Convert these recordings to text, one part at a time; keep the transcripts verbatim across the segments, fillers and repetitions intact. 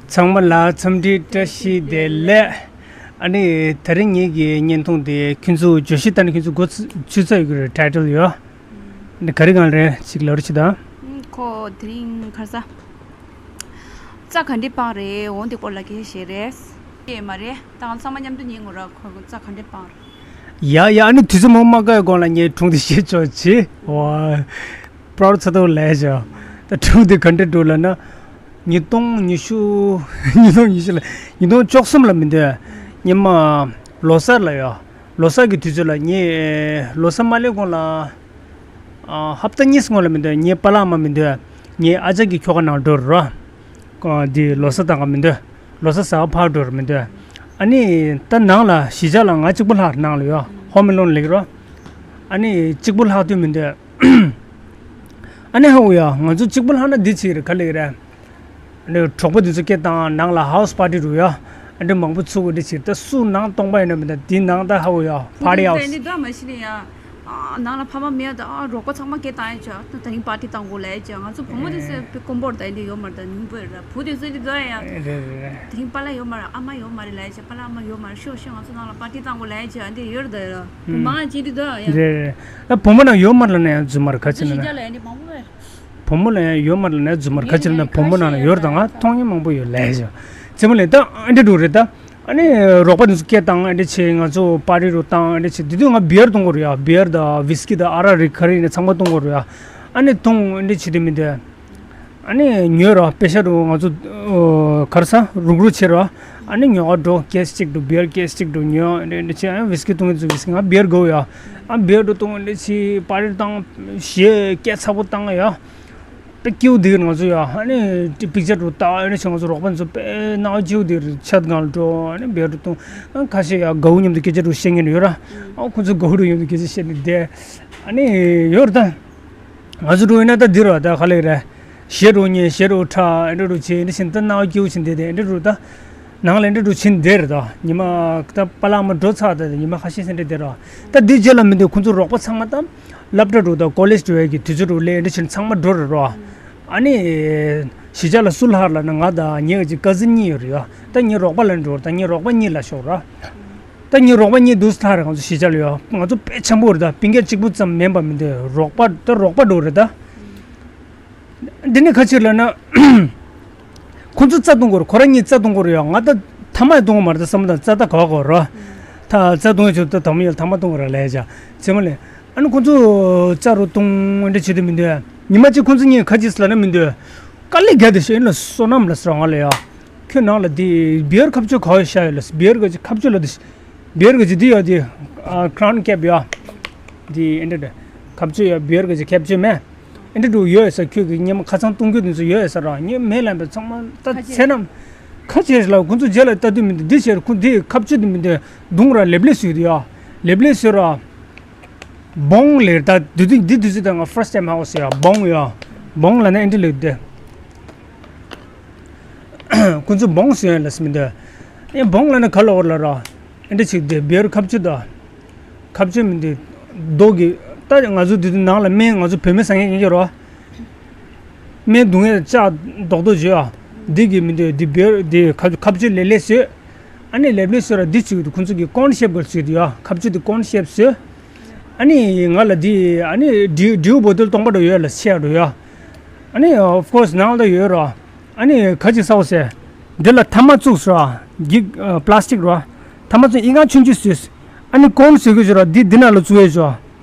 ཚང་མ་ལ་འཚམས་འདྲི་བཀྲ་ཤིས་བདེ་ལེགས། ཨ་ནི་དེ་རིང་ངེད་ཀྱི་བརྙན་ཐུང་དེ་ཁྱོད་ཚོ་བརྗོད་གཞི་ལྟར་ན་ཁྱོད་ཚོ་མགོ་ཚོད་ཚོད་ཚོད་ཡོད་ཀྱི་རེད། ཊའི་ཊལ་ཡོད། ཨ་ནི་ག་རེ་གང་རེད་ཅིག་ལབ་རོགས་བྱེད་དང་། ཁོ་དེ་རིང་ག་རེ་ཟ། རྩྭ་ག་འདྲས་སྤངས་རེད། འོ་འདི་སྐོར་ལ་སྐད་ཆ་བཤད་རེད། ཡོད་མ་རེད། ད་ང་ཚང་མ་མཉམ་དུ་ཉན་དགོས་ར། ཁོ་རྩྭ་ག་འདྲས་སྤངས་རེད། ཡ་ཡ། ཨ་ནི་དུས་ཚོད་མང་མ་འགོར་གོང་ལ་ངས་སྒྲུང་དེ་བཤད་ཆོག་ཅིག་ཨོ། པྲོ་ཚ་ཏོ་ལས་བྱ། ད་སྒྲུང་དེ་ག་འདྲས་འདུག་ལབ་ན། ཉིས་སྟོང་ཉི་ཤུ། ཉིས་སྟོང་ཉི་ཤུ་ལ། ཉིས་སྟོང་བཅུ་གསུམ་ལ་མི་འདོད། སྔོན་མ་ལོ་གསར་ལ་ཡོད། ལོ་གསར་གྱི་དུས་ཚོད་ལ་ངས་ལོ་གསར་མ་སླེབས་གོང་ལ། ཨ། ཧབ་ཏ་གཉིས་སྔོན་ལ་མི་འདོད། ངའི་པཱ་ལགས་མ་མི་འདོད། ངའི་ཨ་ཅག་གི་ཁྱོ་ག་ནང་འགྲོ་རོགས། ཨ། འདི་ལོ་གསར་བཏང་ག་མི་འདོད། ལོ་གསར་ཟ་ག་ཕར་འགྲོ་རོགས་མི་འདོད། ཨ་ནི་ད་ནང་ལ་གཞིས་ཆགས་ལ་ང་གཅིག་པུ་ལྷག་ནང་ལ་ཡོད། ཧོམ་ཨེ་ལོན་ལེགས་རོགས། ཨ་ནི་གཅིག་པུ་ལྷག་དུས་མི་འདོད། ཨ་ནི་ཧ་འུ་ཡ། ང་ཚོ་གཅིག་པུ་ལྷག་ན་འདི་ཅིག་རེད། ག་ལེགས་རེད། ཨ་ནི་གྲོགས་པོ་དེ་ཚོ་སྐད་བཏང་། ནང་ལ་ཧའུ་སི་པར་ཊི་རུ་ཡ། ཨ་འདྲ་མང་པོ་ཚུགས་འདི་ཕྱིར་ད་སུ་ནང་སྟོང་པ་ཡིན་ན་མི་འདུག་འདི་ནང་ད་ཧ་འུ་ཡ། ཕར་ཡ། ཨ་ནི་འདུག་མ་གཞི་ནས་ཡ། ཨ། ནང་ལ་ཕ་མ་མེད་ད། ཨ། རོགས་པ་ཚང་མ་སྐད་བཏང་ཡ་བྱ། ད་དེ་རིང་པར་ཊི་བཏང་དགོས་ལབ་ཡ་བྱ། ང་ཚོ་བུ་མོ་དེ་ཚོ་དཀོན་པོར་ད་འདི་ཡོད་མ་རེད། ད་ཉུང་པོ་རེད། བུ་དེ་ཚོ་འདི་འདུག་ཡ། རེད་རེད་རེད། དེ་རིང་པཱ་ལགས་ཡོད་མ་རེད། ཨ་མ་ཡོད་མ་རེད་ལབ་ཡ་བྱ། པཱ་ལགས་ཨ་མ་ཡོད་མ་རེད། ཤོག་ཤོག་ང་ཚོ་ནང་ལ་པར་ཊི་བཏང་དགོས་ལབ་ཡ་བྱ། འདི་ཡོད་རེད་ད་ཡ། བུ་མང་ཅིག་འདི་འདུག་ཡ། རེད་རེད། ད་བུ་མོ་ནང་ཡོད་མ་རེད་ལབ་ན་ཡང་རྫུན་མ་རེད། ག་ཅི་ལབ་ན། བུ་མོ་ལ་ཡང་ཡོད་མ་རེད་ལབ་ན་རྫུན་མ་རེད། ག་ཅི་ལབ་ན་བུ་མོ་ནང་ལ་ཡོད་རེད། ད་ང་མཐོང་མྱོང་མང་པོ་ཡོད་ལབ་ཡ་བྱ། རྫུན་མ་ལབ་ད་ཨ་འདྲ་འགྲོ་རེད་ད། ཨ་ནི་རོགས་པ་དེ་ཚོ་སྐད་བཏང་། ཨ་འདྲ་བྱས། ང་ཚོ་པར་ཊི་རུ་བཏང་། ཨ་འདྲ་བྱས། དེ་དུས་ང་བི་ཡར་འཐུང་གི་རེད་ཡ། བི་ཡར་དང་ཝིས་ཀི་དང་ཨ་རག་རིགས་ག་རེ་ཡིན་ན་ཚང་མ་འཐུང་གི་རེད་ཡ། ཨ་ནི་འཐུང་། ཨ་འདྲ་བྱེད་དུས་མི་འདོད། ཨ་ནི་ཉོས་ར། པེ་ཤ་རུ་ང་ཚོ་གར་ས་རུག་རུག་བྱེད་ར། ཨ་ནི་ཉོ་ག་འགྲོ། ཀེས་གཅིག་འགྲོ། བི་ཡར་ཀེས་གཅིག་འགྲོ་ཉོ། ཨ་ནི་འདྲ་བྱས། ཨ་ནི་ཝིས་ཀི་འཐུང་གི་ཚོ་ཝིས་ཀི། ང་བི་ཡར་དགོས་ཡ། ཨ་བི་ཡར་འགྲོ་འཐུང་། ཨ་འདྲ་བྱས། པར་ཊི་བཏང་། གཞས་སྐད་ཚ་པོ་བཏང་ཡ། དཔེ་སྐྱིད་པོ་འདུག་ང་ཚོ་ཡ། ཨ་ནི་པིག་ཅར་རུ་ལྟ། ཨ་ནི་བྱས། ང་ཚོ་རོགས་པ་ཚོ་དཔེ་སྣང་བ་སྐྱིད་པོ་འདུག་ཆ་གང་ལ་འགྲོ། ཨ་ནི་བི་ཡར་འཐུང་། ཨ་ཁ་ཤས་ཡ་དགའ་བོ་མཉམ་དུ་སྐད་ཆ་རུ་བཤད་མཁན་ཡོད་ར། ཨ་ཁོ་ཚོ་དགའ་བོ་རུ་མཉམ་དུ་སྐད་ཆ་བཤད་ནས་བསྡད། ཨ་ནི་ཡོད་རེད་ད། ང་ཚོ་འགྲོ་ཡིན་ན་ད་འདི་རུ་ད་ག་ལེགས་རེད། གཞས་རུ་ཉན། གཞས་རུ་འཁྲབ། ཨ་འདྲ་རུ་བྱེད། ཨ་འདྲ་བྱས་ད་སྣང་བ་སྐྱིད་པོ་བྱས་བསྡད་དེ། ཨ་འདྲ་རུ་ད། ནང་ལ་ཨ་འདྲ་རུ་བྱས་བསྡད་རེད་ད། ཉི་མ་ད་པཱ་ལགས་མ་འགྲོ་ཚར་ད། ཉི་མ་ཁ་ཤས་ཤིག་འདྲ་བསྡད་ར། ད་འདི་རྗེས་ལ་མི་འདུག་ཁོང་ཚོ་རོགས་པ་ཚང་མ་ད་སློབ་གྲྭ་རུ་དང་ཀོ་ལེཇ་འགྲོ་ཡས་ཀྱི་དུས་ཚོད་རུ་སླེབས། ཨ་འདྲ་བྱས་ཚང་མ་འགྲོ་རེད་ར། ཨ་ནི་གཞིས་ཆགས་ལ་སུ་ལྷག་ལབ་ན། ང་དང་ངའི་གཅིག་ཀ་ཟིན་གཉིས་ཡོད་རེད་ཡ། ད་ངའི་རོགས་པ་ལ་འགྲོ་ར། ད་ངའི་རོགས་པ་གཉིས་ལ་ཤོག་ར། ད་ངའི་རོགས་པ་གཉིས་འདུག་སེ་ལྷག་རེད། ང་ཚོ་གཞིས་ཆགས་ལ་ཡོད། ང་ཚོ་དཔེ་འཆམ་པོ་རེད་ད། སྤུན་ཀྱག་གཅིག་པུ་ཙམ་མིན་པ་མི་འདུག་རོགས་པ་ད་རོགས་པ་འགྲོ་རེད་ད། འདི་ནི་ག་ཅི་ལབ་ན། ཁོ་ཚོ་རྩྭ་བཏུང་གི་རེད། ཁོ་རང་གཉིས་རྩྭ་བཏུང་གི་རེད་ཡ། ང་ད་ཐ་མག་བཏུང་གི་མ་རེད་ད་བསམ། ད་རྩྭ་ད་ག་པར་གོ་ར། ད་རྩྭ་བཏུང་ཡ་ཆུ་ད་དམ་ཡ་ཐ་མག་བཏུང་གི་རེད་ལབ་ཡ་བྱ། ཚེ་མ་ལས། ཨ་ནི་ཁོ་ཚོ་རྩྭ་རུ་བཏུང་། འདི་འདྲ་བྱེད་དུས་མི་འདུག་ཉི་མ་གཅིག་ཁོ་ཚོ་གཉིས་ག་ཅི་ཟེར་ལབ་ན་མི་འདུག་དཀའ་ལས་རྒྱག་དེ་ཤོད་ཡིན་ལ་བསོད་ནམས་ལ་ཟེར་ང་ལ་ཡ། ཁྱོད་ནང་ལ་དེ་བི་ཡར་ཁབ་ཆུ་ག་པར་བཞག་ཡོད་ལ། བི་ཡར་ག་ཅི་ཁབ་ཆུ་ལ་དེ། བི་ཡར་ག་ཅི་དེ་ཡ་དེ། ཨ། ཁ་རའུན་ཀེབ་ཡ། དེ་ཨེ་འདྲ་འདྲ། ཁབ་ཆུ་ཡ། བི་ཡར་ག་ཅི་ཁབ་ཆུ་མེད། ཨེ་འདྲ་འདྲ་ཡོད་ས། ཁྱོད་ཀྱི་སྔོན་མ་ཁ་སང་བཏུང་རྒྱུ་དེ་ཚོ་ཡོད་ས་ར། ངས་མེད་ལབ་པའི་ཚང་མ་ད་ཁ་ཆེ། ཚེ་རྣམས་ཁ་ཆེ་ལ་ཁོ་ཚོ་རྗེས་ལ་ལྟ་དུས་མི་འདུག་འདི་ཕྱིར་ཁོ་འདི་ཁབ་ཆུ་དེ་མི་འདུག་བརྡུངས་ར། ལེབ་ལེབ་བཟོས་དེ་ཡ། ལེབ་ལེབ་བཟོས་ར། བོང་ལེར་ད་དུས་དུས་འདི་དུས་ཚོད་ད་ང་ཕར་སི་ཊའིམ་ཧ་གོ་སོང་ཡ། བོང་ཡ། བོང་ལབ་ན་ཨེ་འདྲ་ལབ་དེ། ཁོ་ཚོ་བོང་ཟེར་ཡ་ལ་སི་མི་འདུག་ཨེ་བོང་ལབ་ན་ག་ལབ་དགོས་ར། ཨེ་འདྲ་ཅིག་དེ་བི་ཡར་ཁབ་ཆུ་ད། ཁབ་ཆུ་མི་འདུག་རྡོ་གི། ད་ང་ཚོ་དུས་དུས་ནང་ལ་སྨན། ང་ཚོ་བོད་སྨན་ཟ་མཁན་ཡིན་གྱི་ར། སྨན་བརྡུང་ཡས་ལྕགས་རྡོག་རྡོག་བྱོས་ཨ། འདི་གི་མི་འདུག་འདི་བེར་འདི་ཁ་ཁབ་ཆུ་ལེབ་ལེབ་བཟོས། ཨ་ནི་ལེབ་ལེབ་བཟོས་ར་འདི་བྱེད་ཀྱི་འདུག་ཁོང་ཚོ་གི་ཀོན་ཤེབ་ག་བྱེད་ཀྱི་འདུག་ཡ། ཁབ་ཆུ་འདི་ཀོན་ཤེབ་བཟོས། ཨ་ནི་ང་ལ་འདི་ཨ་ནི་འབྲས་འབྲས་བུ་བོ་ཏོལ་སྟོང་པ་འགྲོ་ཡོད་ལ་ཆེ་འགྲོ་ཡ། ཨ་ནི་ཨོཕ་ཀོར་སི་ནང་ལ་ཡོད་ར། ཨ་ནི་ག་ཅིག་ཟ་འོ་ཟེར། འདི་ལ་ཐ་མག་བཙུགས་སོ་ར། འགྱིག་པ་ལ་སི་ཊིག་ར། ཐ་མག་བཙུགས་ཨི་ཁུང་ཆུང་ཆུང་བཟོས། ཨ་ནི་ཀོན་བཟོས་གི་བཟོས་ར། འདི་འདི་ནང་ལ་བཙུགས་ཡོད་བཟོ།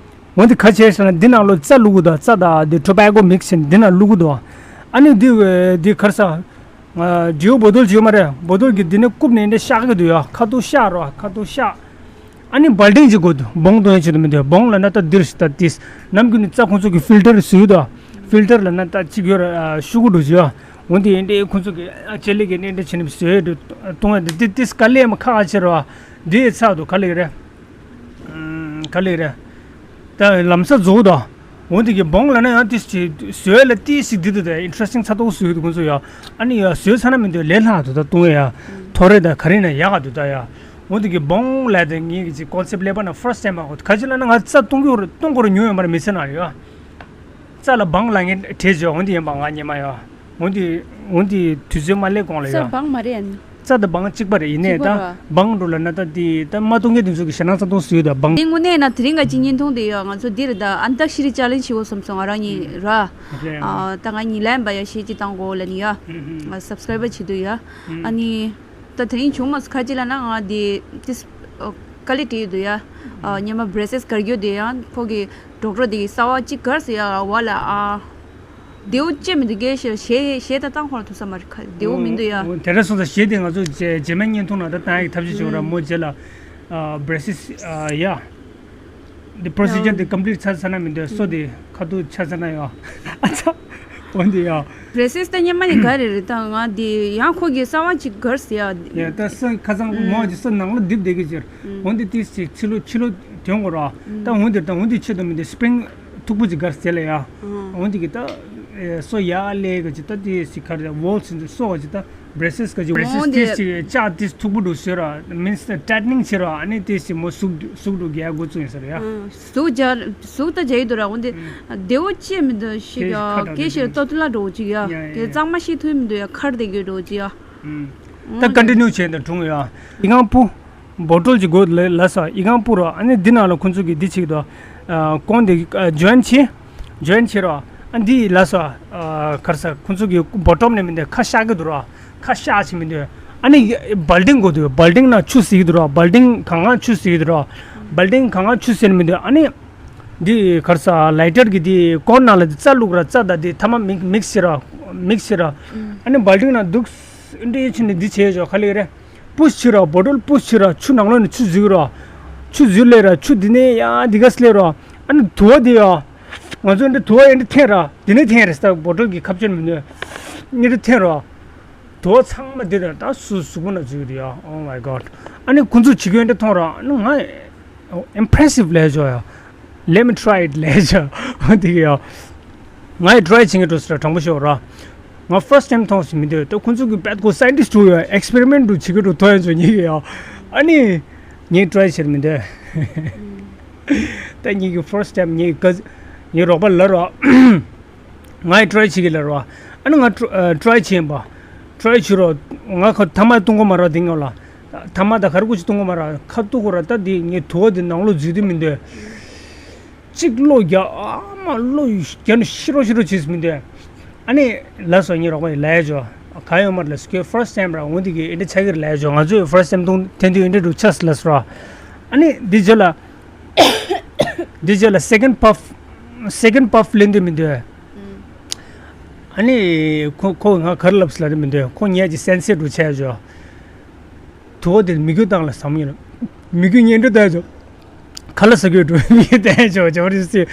འོན་ཏེ་ག་བྱས་ཟེར་ན་འདི་ནང་ལོ་རྩྭ་བླུག་གི་འདུག་རྩྭ་དང་འདི་ཊོ་བེ་ཀོ་མིག་སི་ཡིན་འདི་ནང་བླུག་གི་འདུག་ཨ་ནི་འདི་འདི་གར་ས། འབྲས་བུ་བོ་ཏོལ་ཅིག་ཡོད་མ་རེད། བོ་ཏོལ་གྱི་འདི་ནས་བཀུག་ནས་འདི་བཤགས་ཀྱི་འདུག་ཡ། ཁ་ཐུག་བཤགས་རོགས། ཁ་ཐུག་བཤགས། ཨ་ནི་སྦལ་ཏིང་ཅིག་དགོས་འདུག་བོང་གཏོང་ཡ་ཆེད་དུ་མི་འདུག་བོང་ལབ་ན་ད་འདིར་ཞིག་ད་ཏིས་ནམ་རྒྱུན་ནས་རྩྭ་ཁོང་ཚོ་གི་ཕིལ་ཊར་བཟོས་འདུག་ཕིལ་ཊར་ལབ་ན་ད་གཅིག་ཡོད་ར། ཤུ་གུ་འདྲ་ཅིག་ཡ། འོན་ཏེ་འདི་ཁོང་ཚོ་གི་ལྕེ་ལེ་གི་འདི་འདྲ་བྱས་ནས་བཟོས་འདུག་གཏོང་ཡ་འདི་ཏིས་ག་ལེ་མ་ཁག་ཆེ་ར། འདི་ཚགས་འདུག་ག་ལེ་རེད། ག་ལེ་རེད། ད་ལམ་སང་རྫོགས་དོ། འོ་འདི་གི་བོང་ལབ་ན་ཡང་ཏིས་ཅིག་བཟོས་ལ་ཏིས་ཅིག་འདི་འདུག་ད་ཨིན་ཊི་རེ་སི་ཊིང་ཚ་ཏོག་བཟོས་འདུག་ཁོང་ཚོ་ཡ། ཨ་ནི་ཡ་བཟོས་ཚར་ན་མི་འདུག་ལས་སླ་འདུག་ད་བཏུང་ཡ། ཐོ་རེ་ད་ག་རེ་ན་ཡག་ག་འདུག་ད་ཡ། འོ་འདི་གི་བོང་ལབ་དེ་ངེད་ཀྱི་ཅིག་ཀོན་སེབ་ལེ་པ་ན་ཕར་སི་ཊི་ཊེམ་མ་གོ་ག་ཅི་ལབ་ན་ང་རྩྭ་བཏུང་གི་ཡོད་རེད། བཏུང་དགོས་རེད་ཉོ་ཡོད་མ་རེད་མི་ཚེ་ན་ཡ། རྩྭ་ལ་བོང་ལབ་ངེས་བྲེལ་བྱོས་འོ་འདི་ཡིན་པ་ང་ཉི་མ་ཡ། འོན་ཏེ་འོན་ཏེ་དུས་ཚོད་མ་སླེབས་གོང་ལ་ཡ། རྩྭ་བང་མ་རེད་ཨ་ནི། རྩྭ་དང་བང་གཅིག་པ་རེད། ཡིན་ནའི་གཅིག་པ་ད་རེད། བང་འགྲོ་ལ་ན་ད་དེ་ད་མ་གཏོང་མཁན་དེ་ཚོ་གི་ཞེད་སྣང་ཚ་གཏོང་སྲིད་ཡོད་ད་བང་། དེ་དངོས་གནས་ན་དེ་རིང་ག་ཅིག་བརྙན་ཐུང་དེ་ཡ་ང་ཚོ་འདིར་ད་ཨན་ཏག་ཤི་རི་ཅེ་ལེན་ཇི་བྱེད་དགོས་བསམ་སོང་ང་རང་གཉིས་ར། རེད། ཨ་ད་ང་གཉིས་ལན་པ་ཡ་ཤེས་ཅི་བཏང་གོ་ལ་ནི་ཡ། ཨ་སབ་སི་ཀ་རའི་བར་བྱེད་དུས་ཡ། ཨ་ནི། ད་དེ་རིང་བྱུང་མ་སོང་ཁ་ཅིག་ལ་ན་ང་དེ་ཏིས་ཀ་ལི་ཏི་ཡོད་དུ་ཡ། ཉི་མ་བྷི་རེ་སི་སི་གར་གྱོད་དེ་ཡང་ཁོ་གི་ཌོག་ཊར་དེ་གི་གསར་བ་གཅིག་གར་སི་ཡ་བ་ལ་ཨ། དེའུ་ཅེ་མི་འདུག་གེ་ཞེ་ཞེ་ཞེ་ད་བཏང་ཁོ་ལ་ཐུག་ས་མ་རེད་ཁ་དེའུ་མི་འདུག་ཡ། འོ་དེ་འདྲ་སོང་ཙང་ཞེ་དེ་ང་ཚོ་རྗེས་རྗེས་མའི་བརྙན་ཐུང་ནང་ད་བཏང་ཡག་ཐབས་ཤེས་བྱེད་དགོས་ར་མོ་རྗེས་ལ་བྷི་རེ་སི་སི་ཡ། འདི་པོ་རོ་སི་ཇར་འདི་ཀམ་པི་ལིཊ་ཚར་ཚར་ན་མི་འདོད་སོ་དེ་ཁ་ཐུག་ཆ་ཚར་ན་ཡོད། ཨ་ཚ། འོ་འདི་ཡོད། བྷི་རེ་སི་སི་ད་སྔོན་མ་ནས་ག་རེ་རེད་ད་ང་དེ་ཡང་ཁོ་གི་གསར་བ་ཅིག་གར་སི་ཡ། ཡ་ད་སོ་ཁ་སང་མོ་ཅིག་སོ་ནང་ལ་རྡིབ་བསྡད་ཀྱི་ཅིག་འོ་འདི་ཏིས་ཅིག་ཕྱི་ལོ་ཕྱི་ལོ་དོན་གོ་ར། ད་འོ་འདི་ད་འོ་འདི་ཆེད་དུ་མི་འདོད་སི་པི་རིང་མཐུག་པོ་ཅིག་གར་སི་ལ་ཡ། འོ་འདི་གི་ད་སོ་ཡ་ལས་གི་ཅིག་ད་ཏིས་ཅིག་ག་རེ་ཝོལ་སི་འདི་སོ་གི་ཅིག་ད། བྷི་རེ་སི་སི་ག་ཅིག་འོ་བྷི་རེ་སི་སི་དེ་ཏིས་ཅིག་ལྕགས་ཏིས་མཐུག་པོ་འདུག་ཟེར་ར། མིན་སི་ཊེ་ཊེ་ཊི་ནིང་བྱེད་ར། ཨ་ནི་ཏིས་ཅིག་མོ་ཟུག་ཟུག་འདུག་རྒྱག་འགོ་བཙུགས་ཡིན་ཟེར་ཡ། ཨ་ཟུག་རྒྱག་ཟུག་ད་རྒྱག་ཡི་འདུག་ར། འོན་ཏེ་དེའུ་ཅེ་མི་འདུག་ཤི་ཡ་ཁ་གྲག་གེ་ཤེར་ཏོ་ཏི་ལ་འགྲོ་ཅིག་ཡ། ཡ་ཡ་གེ་གཙང་མ་ཤི་ཐུབ་མི་འདུག་ཡ་ཁར་དེ་གེ་འགྲོ་ཅིག་ཡ། ད་ཀོན་ཊི་ནིའུ་བྱས་ནས་འགྲོ་ཡ། ཡི་གང་པུ། བོ་ཊོལ་གྱི་སྒོ་ལ་ལ་ས་ཡི་གང་པུ་ར། ཨ་ནི་འདི་ནང་ལ་ཁོང་ཚོ་གི་འདི་ཅིག་དང་། ཀོན་དེ་ཇོ་ཡིན་བྱེད། ཇོ་ཡིན་བྱེད་ར། ཨ་འདི་ལ་ས་གར་ས་ཁོང་ཚོ་གི་བོ་ཊོམ་ནས་མི་འདུག་ཁ་ཤག་གི་འདུག་ར། ཁ་ཤག་ཅིག་མི་འདུག་ཨ་ནི་བལ་ཌིང་དགོས་འདུག་བལ་ཌིང་ནང་ཆུ་ཟིག་འདུག་ར། བལ་ཌིང་གང་གང་ཆུ་ཟིག་འདུག་ར། བལ་ཌིང་གང་གང་ཆུ་ཟེར་མི་འདུག་ཨ་ནི་འདི་གར་ས་ལའི་ཊར་གི་འདི་ཀོན་ནང་ལ་འདི་རྩྭ་བླུགས་ར། རྩྭ་དང་འདི་ཐ་མ་མིག་མིག་སི་ར། མིག་སི་ར། ཨ་ནི་བལ་ཌིང་ནང་འདུག་འདི་ཕྱིན་ནས་འདི་བྱས་ཆོག་ག་ལེ་རེད། པུཤ་བྱེད་ར། བོ་ཊོལ་པུཤ་བྱེད་ར། ཆུ་ནང་ལོགས་ནས་ཆུ་འཛུལ་ར། ཆུ་འཛུལ་ལེ་ར། ཆུ་འདི་ནས་ཡང་འདི་ག་སླེབས་ར། ཨ་ནི་དུ་བ་འདི་ཡ། ང་ཚོ་འདི་དུ་བ་ཡ་འདི་འཐེན་ར། འདི་ནས་འཐེན་རེད་ས། བོ་ཊོལ་གྱི་ཁ་བྱང་མི་འདུག་འདི་འཐེན་ར། དུ་བ་ཚང་མ་འདི་ར། ད་སུ་གཟུགས་པོ་ན་འཛུལ་རེད་ཡ། Oh my God. ཨ་ནི་ཁོ་ཚོ་བྱེད་རྒྱུ་འདི་མཐོང་ར། ཨ་ནི་ང་ཨིམ་པི་རེ་སིབ་ལས་ཆོག་ཡ། Let me try it ལས་ཆོག་འདི་གི་ཡ། ང་ཡི་ཊི་རའི་བྱེད་མཁན་འགྲོ་ཟེར་དྲང་པོ་ཤོད་ར། ང་ཕར་སི་ཊི་ཊེམ་མཐོང་སྲིད་མི་འདོད། ད་ཁོང་ཚོ་གི་བེད་ཁོ་སའེན་ཊིསི་ཊི་འགྲོ་ཡ། ཨེག་སི་པེ་རི་མེན་ཊི་འགྲོ་བྱེད་ཀྱི་འགྲོ་ཐོ་ཡ་ཆོ་ཉེ་གི་ཡ། ཨ་ནི་ངས་ཊི་རའི་བྱེད་མི་འདོད། ད་ངེད་ཀྱི་ཕར་སི་ཊི་ཊེམ་ངེད་ཀྱི་ངའི་རོགས་པ་ལ་ར། ང་ཡི་ཊི་རའི་བྱེད་ཀྱི་ལ་ར། ཨ་ནི་ང་ཊི་རའི་བྱེད་ཡིན་པ། ཊི་རའི་བྱེད་རོགས། ང་ཁ་ཐ་མ་གཏོང་གོ་མ་ར། དེ་ངོ་ལ་ཐ་མ་ད་ག་རེ་གོ་ཅི་གཏོང་གོ་མ་ར། ཁ་གཏུག་གོ་ར། ད་དེ་ངའི་དུ་བ་དེ་ནང་ལོགས་འཛུལ་དུ་མི་འདོད། གཅིག་གློ་རྒྱག་ཨ་མ་གློ་རྒྱག་ནས་ཤི་རོ་ཤི་རོ་བྱེད་སུ་མི་འདོད། ཨ་ནི་ལ་སོ་ངའི་རོགས་པ་ཡི་ལ་ཡ་ཇོ། ག་ཡོད་མ་རེད་ལ་སྐྱོ་ཕར་སི་ཊི་ཊེམ་ར། འོ་འདི་གི་ཨེ་འདྲ་ཆགས་ཀྱི་རེད་ལ་ཡ་ཇོ། ང་ཚོས་ཕར་སི་ཊི་ཊེམ་གཏོང་ཐེན་དུས་ཨེ་འདྲ་འགྲོ་ཆགས་ལ་སོ་ར། ཨ་ནི་འདི་རྗེས་ལ། འདི་རྗེས་ལ་སེ་ཀེན་ཌི་པབ། སེ་ཀེན་ཌི་པབ་ལེན་དུས་མི་འདོད། ཨ་ནི་ཁོ་ཁོ་ང་ག་རེ་ལབ་སི་ལ་རེད་མི་འདོད། ཁོ་ངས་ཀྱི་སེན་སེ་འགྲོ་ཆགས་ཡ་ཇོ། དུ་བ་དེ་མི་རྒྱུ་བཏང་ལ་བསམ་ཡོད། མི་རྒྱུ་ཉེན་འགྲོ་བཏང་ཆོག་ག་ལ་ཟ་རྒྱུ་འགྲོ་མི་རྒྱུ་བཏང་ཆོག་ཇོ་རི་སི།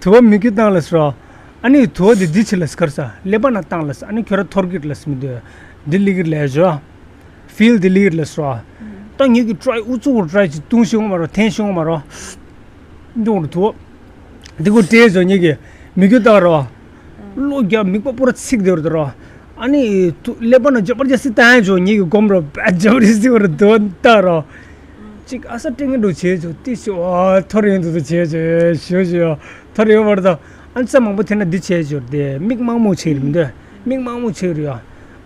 དུ་བ་མི་རྒྱུ་བཏང་ལ་སོ། ཨ་ནི་དུ་བ་དེ་འདི་ཆེ་ལ་སྐར་ས་ཀླད་པ་ན་བཏང་ལ་ས། ཨ་ནི་ཁྱོད་ར་ཐོར་གྱི་ལ་སི་མི་འདོད། འདི་ལི་གི་ལས་ཇོ། ཕིལ་འདི་ལི་གི་ལ་སོ། ད་ངེད་ཀྱི་ཊི་རའི་ཨུ་ཚུགས་ཊི་རའི་ཅིག་བཏུང་ཤེས་འོང་མ་རོ། འཐེན་ཤེས་འོང་མ་རོ། འདི་འོང་དུ། འདི་གུ་སྤྲད་བཟོ་ཉེ་གི་མི་རྒྱུ་བཏང་རོ། བློ་རྒྱ་མིག་པ་པོ་ར་ཚིག་དེ་རུ་དེ་རོ། ཨ་ནི་ཀླད་པ་ན་ཇོ་པར་ཇ་སི་བཏང་བཟོ་ཉེ་གི་སྒོམ་རོ། བ་ཇོ་རི་སི་བ་རུ་དོ་བཏང་རོ། ཅིག་ཨ་ས་སྤྲད་ངན་འགྲོ་བྱེད་བཟོ་ཏི་སི་ཨ་ཐོར་ཡོང་དུ་དུ་བྱེད་བཟོ་ཞུ་ཞུ་ཐོར་ཡོང་བར་དང་། ཨ་ནི་ས་མང་པོ་འཐེན་ན་འདི་བྱེད་བཟོ་དེ་མིག་མང་མོ་བྱེད་རིམ་དེ་མིག་མང་མོ་བྱེད་རུ་ཡ།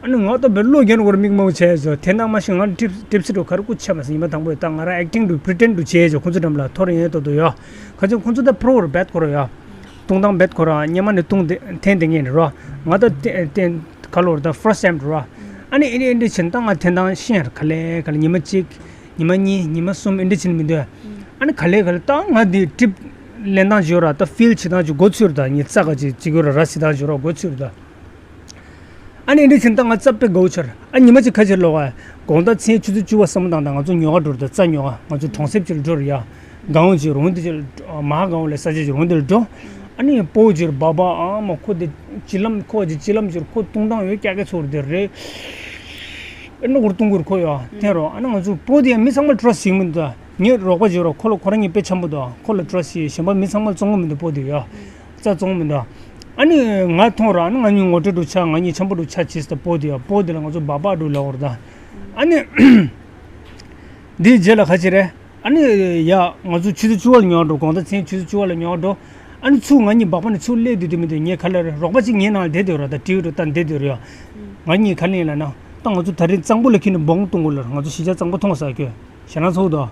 ཨ་ནི་ང་ལྟ་བུའི་བློ་རྒྱ་ནོར་མིག་མང་བྱས་ཟོ། དེ་ནང་མ་ཤི་ང་ཊིབ་ཊིབ་སི་འགྲོ་ག་རེ་སྐུ་ཆ་མ་སི་ཉི་མ་དང་པོ་ཡོད་ད། ང་རང་ཨེག་ཊིང་འགྲོ་པི་རི་ཊེན་འགྲོ་བྱས་ཟོ། ཁོང་ཚོ་འགྲམ་ལ་ཐོར་ཡོང་ཡོད་ཏོ་ཏོ་ཡོ། ཁ་ཅིག་ཁོང་ཚོ་ད་པྲོ་རུ་བེད་ཁོ་རོ་ཡོ། བཏུང་སྟངས་བེད་ཁོ་རོ་སྙེ་མ་ནས་བཏུང་དེ་འཐེན་དེ་ངེས་ནས་རོ། ང་ད་ཏན་ཏན་ཁ་ལོར་ད་ཕར་སི་ཊེམ་རོ། ཨ་ནི་ཨེ་འདྲི་ཨེ་འདྲི་ཕྱིན་ད་ང་འཐེན་སྟངས་ཤེས་ཡར་ག་ལེ་ག་ལེ་ཉི་མ་གཅིག་ཉི་མ་གཉིས་ཉི་མ་གསུམ་ཨེ་འདྲི་ཕྱིན་མི་འདོད། ཨ་ནི་ག་ལེ་ག་ལེ་ད་ང་འདི་ཊིབ་ལེན་སྟངས་བྱོས་ར། ད་ཕིལ་བྱེད་སྟངས་ཀྱི་མགོ་ཚོས་ར། ད་ངས་རྩ་ག་ཅིག་ཅིག་ཡོད་ར་ར་བྱེད་སྟངས་བྱོས་ར་མགོ་ཚོས་ར་ད། ཨ་ནི་འདི་ཕྱིན་ད་ང་རྩ་དཔེ་དགའ་བོ་ཆར། ཨ་ཉི་མ་གཅིག་ཁ་ཕྱིར་ལོག་ཨ། དགོང་དག་མཚན་ཆུ་ཚོད་བཅུ་པ་བསམ་བློ་བཏང་དང་ང་ཚོ་ཉོ་ག་འགྲོ་ར། ད་རྩྭ་ཉོ་ག་ང་ཚོ་གྲོང་གསེབ་ཅིག་ལ་འགྲོ་ར་ཡ། སྒང་བོ་ཅིག་རོང་དེ་ཅིག་མ་ཧ་སྒང་བོ་ལ་ས་ཆ་ཅིག་རོང་དེ་ལ་འགྲོ། ཨ་ནི་སྤོ་བོ་ཅིག་ར་བ་བ་ཨ་མ་ཁོ་དེ་ཅི་ལམ་ཁོ་ཅིག་ཅི་ལམ་ཅིག་ར་ཁོ་བཏུང་སྟངས་ཡོད་ཀྱག་ཀྱག་ཚོར་དེ་རེད། ཨ་ནི་འུར་བཏུང་གི་ར་ཁོ་ཡ་འཐེན་རོ། ཨ་ནི་ང་ཚོ་སྤོ་བོ་དེ་ཡ་མི་ཚང་མ་ཊ་ར་སི་ཊི་ཡིན་མི་འདུག་ད་ངའི་རོགས་པ་ཅིག་ར་ཁོ་ལ་ཁོ་རང་གཉིས་དཔེ་འཆམ་པོ་འདུག་ཁོ་ལ་ཊ་ར་སི་ཊི་གཞན་པ་མི་ཚང་མ་བཙོང་གི་མི་འདུག་སྤོ་བོ་དེ་ཡ། རྩ་བཙོང་མི་འདུག་ཨ་ནི་ང་མཐོང་ར། ཨ་ནི་ང་གཉིས་ངོ་སྤྲོད་འགྲོ་ཆ་ང་གཉིས་འཆམ་པོ་འགྲོ་ཆ་བྱས་ད་སྤོ་བོ་དེ་ཡ། སྤོ་བོ་དེ་ལ་ང་ཚོ་སྦག་སྦག་འགྲོ་ལབ་ཡོད་ར་ད། ཨ་ནི་འདིའི་རྗེས་ལ་ཁ་ཅིག་རེད། ཨ་ནི་ཡ་ང་ཚོ་ཆུ་ཚོད་བཅུ་པ་ལ་ཉོ་འགྲོ། དགོང་དག་མཚན་ཆུ་ཚོད་བཅུ་པ་ལ་ཉོ་འགྲོ། ཨ་ནི་ཚུར་ང་གཉིས་སྦག་པ་ནས་ཚུར་སླེབས་དུས་དེ་མི་འདུག་ངས་ག་ལབ་རེད། རོགས་པ་གཅིག་ངའི་ནང་ལ་བསྡད་སྡོད་ར། ད་ཊི་ཝི་འགྲོ་ལྟ་བསྡད་སྡོད་ར་ཡ། ང་གཉིས་ག་ལབ་ཡིན་ལབ་ན། ད་ང་ཚོ་ད་རིང་གཙང་པོ་ལ་ཁྱེར་ནས་སྦོང་བཏུང་དགོས་ལབ། ང་ཚོ་གཞིས་ཆགས་གཙང་པོ་མཐོང་ས་ཁྱོད་ཞེད་སྣང་ཚ་པོ་འདུག་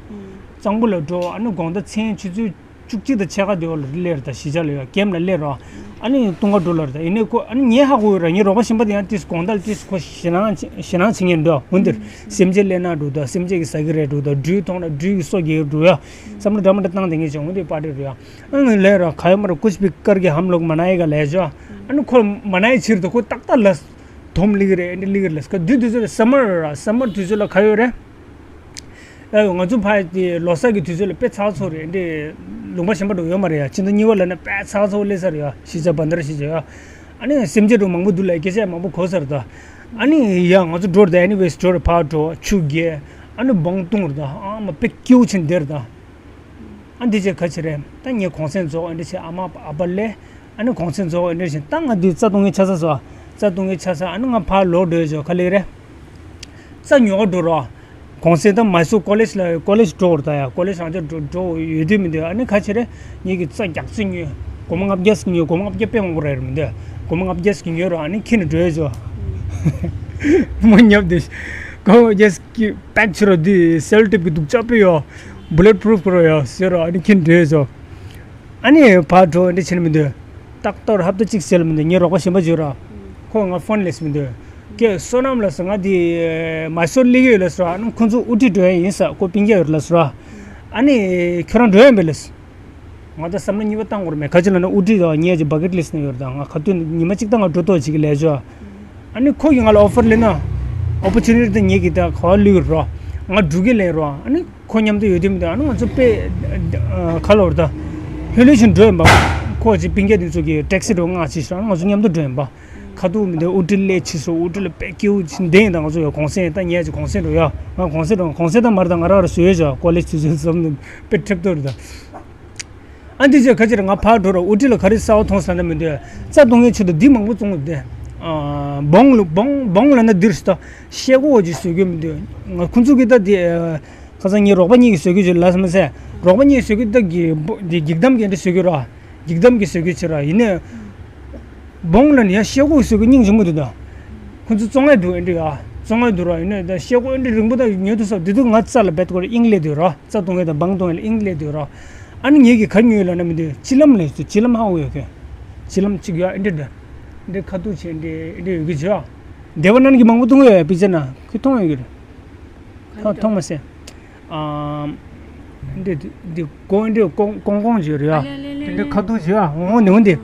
གཙང་པོ་ལ་འགྲོ། ཨ་ནི་དགོང་དག་མཚན་ཆུ་ཚོད་བཅུ་གཅིག་དང་ཕྱེད་ཀ་དེ་བར་ལ་སླེབས་ར། ད་གཞིས་ཆགས་ལ་ཡ་ཀེམ་ལ་སླེབས་ར། ཨ་ནི་བཏུང་ག་འགྲོ་ལབ་ར། ད་ཡིན་ནའི་ཁོ་ཨ་ནི་ངས་ཧ་གོ་ཡོད་ར། ངའི་རོགས་པ་གཞན་པ་དེ་ཡང་ཏིས་དགོང་དག་ལ་ཏིས་ཁོ་ཞེད་སྣང་ཞེད་སྣང་བྱེད་མཁན་འདུག་འོན་ཏེ་སེམས་ཅན་སླེབས་ན་འགྲོ་འདུག་སེམས་ཅན་གྱི་ཟ་གི་རེད་འགྲོ་འདུག་སྦྲུལ་མཐོང་ན་སྦྲུལ་གྱི་སོ་རྒྱག་གི་འགྲོ་ཡ། བསམ་བློ་འདྲ་མི་འདྲ་བཏང་བསྡད་མཁན་ཅིག་འོན་ཏེ་པར་ཊི་རེད་ཡ། ཨ་ནི་ལས་ར་ཁ་ཡོད་མ་ར། कुछ भी करके हम लोग मनाएगा ལབ་ཅོ། ཨ་ནི་ཁོ་མ་ན་ཡི་ཕྱིར་དུ་ཁོ་ཏག་ཏག་ལ་དོམ་སླེབས་ཀྱི་རེད། ཨ་ནི་སླེབས་ཀྱི་རེད་ལབ། དུས་དུས་ཚོད་ལ་སམ་མར་ར། སམ་མར་དུས་ཚོད་ལ་ག་ཡོད་རེད། ཨ་ང་ཚོ་ཕ་དེ་ལོ་གསར་གྱི་དུས་ཚོད་ལ་དཔེ་ཚ་ཚོ་རེད། འདི་ལུང་པ་གཞན་པ་འགྲོ་ཡོད་མ་རེད་ཡ། ཕྱི་ཟླ་གཉིས་པ་ལ་ནི་དཔེ་ཚ་ཚོ་སླེབས་ས་རེད་ཡ། གཞིས་ཆགས་བན་དར་གཞིས་ཆགས་ཡ། ཨ་ནི་སེམས་ཅན་འགྲོ་མང་པོ་འདུག་ལ་སྐད་ཆ་མང་པོ་གོ་ས་རེད་ད། ཨ་ནི་ཡ་ང་ཚོ་འགྲོ་རེད་ད། ཨེ་ནི་ཝེས་འགྲོ་རེད། ཕར་འགྲོ་ཆུ་རྐྱལ། ཨ་ནི་སྦོང་བཏུང་རེད་ད། ཨ་མ་དཔེ་སྐྱིད་པོ་ཆེན་འདིར་ད། ཨ་འདི་བྱས་ག་ཅི་རེད། ད་ངས་གུང་སེང་རྫོགས། ཨ་འདི་བྱས་ཨ་མ་ཨ་ཕ་སླེབས། ཨ་ནི་གུང་སེང་རྫོགས། ཨ་འདི་བྱས་ད་ང་འདི་རྩྭ་བཏུང་གི་ཆ་ས་སོ། རྩྭ་བཏུང་གི་ཆ་ས། ཨ་ནི་ང་ཕར་ལོག་འགྲོ་ཡ་ཅོ་ག་ལེ་རེད། རྩྭ་ཉོ་ག་འགྲོ་རོགས། གུང་སེང་ད་མའི་སུར་ཀོ་ལེཇ་ལ་ཀོ་ལེཇ་འགྲོ་བར་ད་ཡ། ཀོ་ལེཇ་རང་ཅག་འགྲོ་འགྲོ་ཡོད་དུས་མི་འདུག་ཨ་ནི་ག་ཅི་རེད། ངེད་ཀྱི་རྩྭ་རྒྱག་རྩི་ཉོས། སྒོར་མོ་ལྔ་བརྒྱ་ཟིག་ཉོས། སྒོར་མོ་ལྔ་བརྒྱ་དཔེ་མང་པོ་རེད་མི་འདུག་སྒོར་མོ་ལྔ་བརྒྱ་ཟིག་ཉོས་རོགས། ཨ་ནི་ཁྱེར་ནས་འགྲོ་ཡ་ཅོ། མོ་ཉབ་དེ་སྒོར་མོ་ལྔ་བརྒྱ་ཟིག་གི་པེག་ཆུ་རོ་འདི་སེལ་ཊེབ་ཀྱི་སྡུག་ཅག་པོ་ཡོད། བུ་ལེཊ་པུ་རུཕ་རོ་ཡོད་ཟེར་རོ། ཨ་ནི་ཁྱེར་འགྲོ་ཡ་ཅོ། ཨ་ནི་ཕར་འགྲོ་འདི་བྱེད་ནི་མི་འདུག་ཏག་ཏག་ཧབ་ཏ་གཅིག་ཟེར་ལ་མི་འདུག་ངའི་རོགས་པ་གཞན་པ་བརྗོད་ར། ཁོ་ང་ཕོན་སླེབས་མི་འདུག་ཀྱེ་བསོད་ནམས་ལགས་ཟེར། ང་འདི་མའི་སུར་སླེབས་ཡོད་ལབ་ཟེར་ར། ཨ་ནི་ཁོ་ཚོ་ཨུ་ཊི་འགྲོ་ཡ་ཡིན་ཟེར། ཁོ་སྤུན་ཀྱག་ཡོད་ལབ་ཟེར་ར། ཨ་ནི་ཁྱོད་རང་འགྲོ་ཡ་ཡིན་པས་ལབ་ཟེར། ང་ད་བསམ་བློ་གཉིས་པ་བཏང་དགོས་རེད་མེད། ག་ཅི་ལབ་ན་ཨུ་ཊི་དང་ངའི་ཅིག་བ་ཀེཊ་ལིསཊ་ནང་ཡོད་རེད་ད། ང་ག་དུས་ཉི་མ་གཅིག་ད་ང་འགྲོ་ཐུབ་ཅིག་ལས་ཆོག་ཨ་ནི་ཁོ་གིས་ང་ལ་ཨོ་ཕར་སླེབས་ན་ཨོ་པོར་ཅུ་ནི་ཊི་དེ་ངེད་ཀྱིས་ད་ག་པར་བླུག་རོགས། ང་འགྲོ་གི་ལབ་རོགས། ཨ་ནི་ཁོ་མཉམ་དུ་ཡོད་དུས་མི་འདུག་ཨ་ནི་ང་ཚོ་དཔེ་ཁ་ལོ་རེད་ད། ལྷོད་ལྷོད་བྱས་འགྲོ་ཡིན་པ། ཁོ་ཅིག་སྤུན་ཀྱག་དེ་ཚོ་གིས་ཊེག་སི་འགྲོ་མངགས་བྱས་ཤག་ཨ་ནི་ང་ཚོ་མཉམ་དུ་འགྲོ་ཡིན་པ། ཁ་ཐུག་མི་འདུག་ཨུ་ཊི་སླེབས་ཕྱིན་སོང་། ཨུ་ཊི་ལ་དཔེ་སྐྱིད་པོ་བྱས་བསྡད་ཡིན་ད། ང་ཚོ་ཡ་གུང་སེང་ད་ཉལ་ཅིག་གུང་སེང་འགྲོ་ཡ། ང་གུང་སེང་འགྲོ། གུང་སེང་ད་མར་ད་ང་རང་ར་བཟོས་ཡོད་ཅོ། ཀོ་ལེཇ་དུས་ཚོད་ཙམ་དཔེ་ཁྲེབ་ཏོ་རེད་ད། ཨ་འདི་ཅོ་ག་ཅི་རེད། ང་ཕར་འགྲོ་ར། ཨུ་ཊི་ལ་ག་རེ་གསར་པ་མཐོང་ས་ན་མི་འདུག་རྩྭ་བཏུང་མཁན་ཆེད་དུ་འདི་མང་པོ་བཙོང་གི་འདུག་ཨ་སྦོང་ལ་སྦོང་སྦོང་ལབ་ན་འདིར་ད་ཤེལ་སྒོ་ཅིག་བཟོ་གི་མི་འདུག་ང་ཁོ་ཚོ་གི་ད་འདི་ཁ་སང་ངའི་རོགས་པ་གཉིས་ཀྱིས་བཟོ་གི་ཅིག་ལབ་སོང་མ་ཟད། རོགས་པ་གཉིས་ཀྱིས་བཟོ་གི་ད་གི་འདི་འགྱིག་དམ་གྱི་འདི་བཟོ་གི་ར། འགྱིག་དམ་གྱི་བཟོ་གི་ཅིག་ར། ཡིན་ནའི་སྦོང་ལ་ནི་ཡ་ཤེལ་སྒོ་བཟོ་གི་སྙིང་རྗེ་མོ་འདུག་ད། ཁོ་ཚོ་བཙོང་ཡ་འདུག་ཨེ་འདྲ་ཡ། བཙོང་ཡ་འདུག་ར། ཡིན་ནའི་ད་ཤེལ་སྒོ་ཨེ་འདྲ་རིང་པོ་ད་ཉོ་ཐུབ་ས། དེ་དུས་ང་རྩྭ་ལ་རྦད་དེ་དབྱིངས་སླེབས་སྡོད་ར། རྩྭ་བཏུང་ཡ་དང་སྦོང་བཏུང་ཡ་ལ་དབྱིངས་སླེབས་སྡོད་ར། ཨ་ནི་ངེད་ཀྱིས་ག་ཉོས་ལབ་ན་མི་འདུག་གཅིག་ལམ་ལབ་ཡོད་ཀྱི། གཅིག་ལམ་གཅིག་ཡོད་ཨེ་འདྲ་འདྲ། འདི་ཁ་ཐུག་བྱས་འདི་ཨེ་འདྲ་ཡོད་ཀྱི་ཅོ། སྡེ་པ་རྣམས་ཀྱིས་མང་པོ་བཏུང་ཡོད་པི་ཙ་ན་ཁོས་མཐོང་ཡོད་ཀྱི་རེད། མཐོང་མཐོང་མ་སོང་། ཨ་འདི་འདི་ཀོང་འདི་ཀོང་ཀོང་ཀོང་བརྗོད་རེད་ཨ། ཨ་ལེ་ལེ་ལེ་འདི་ལེ། ཁ་ཐུག་བརྗོད་ཨ། འོང་འདི་འོང་འདི།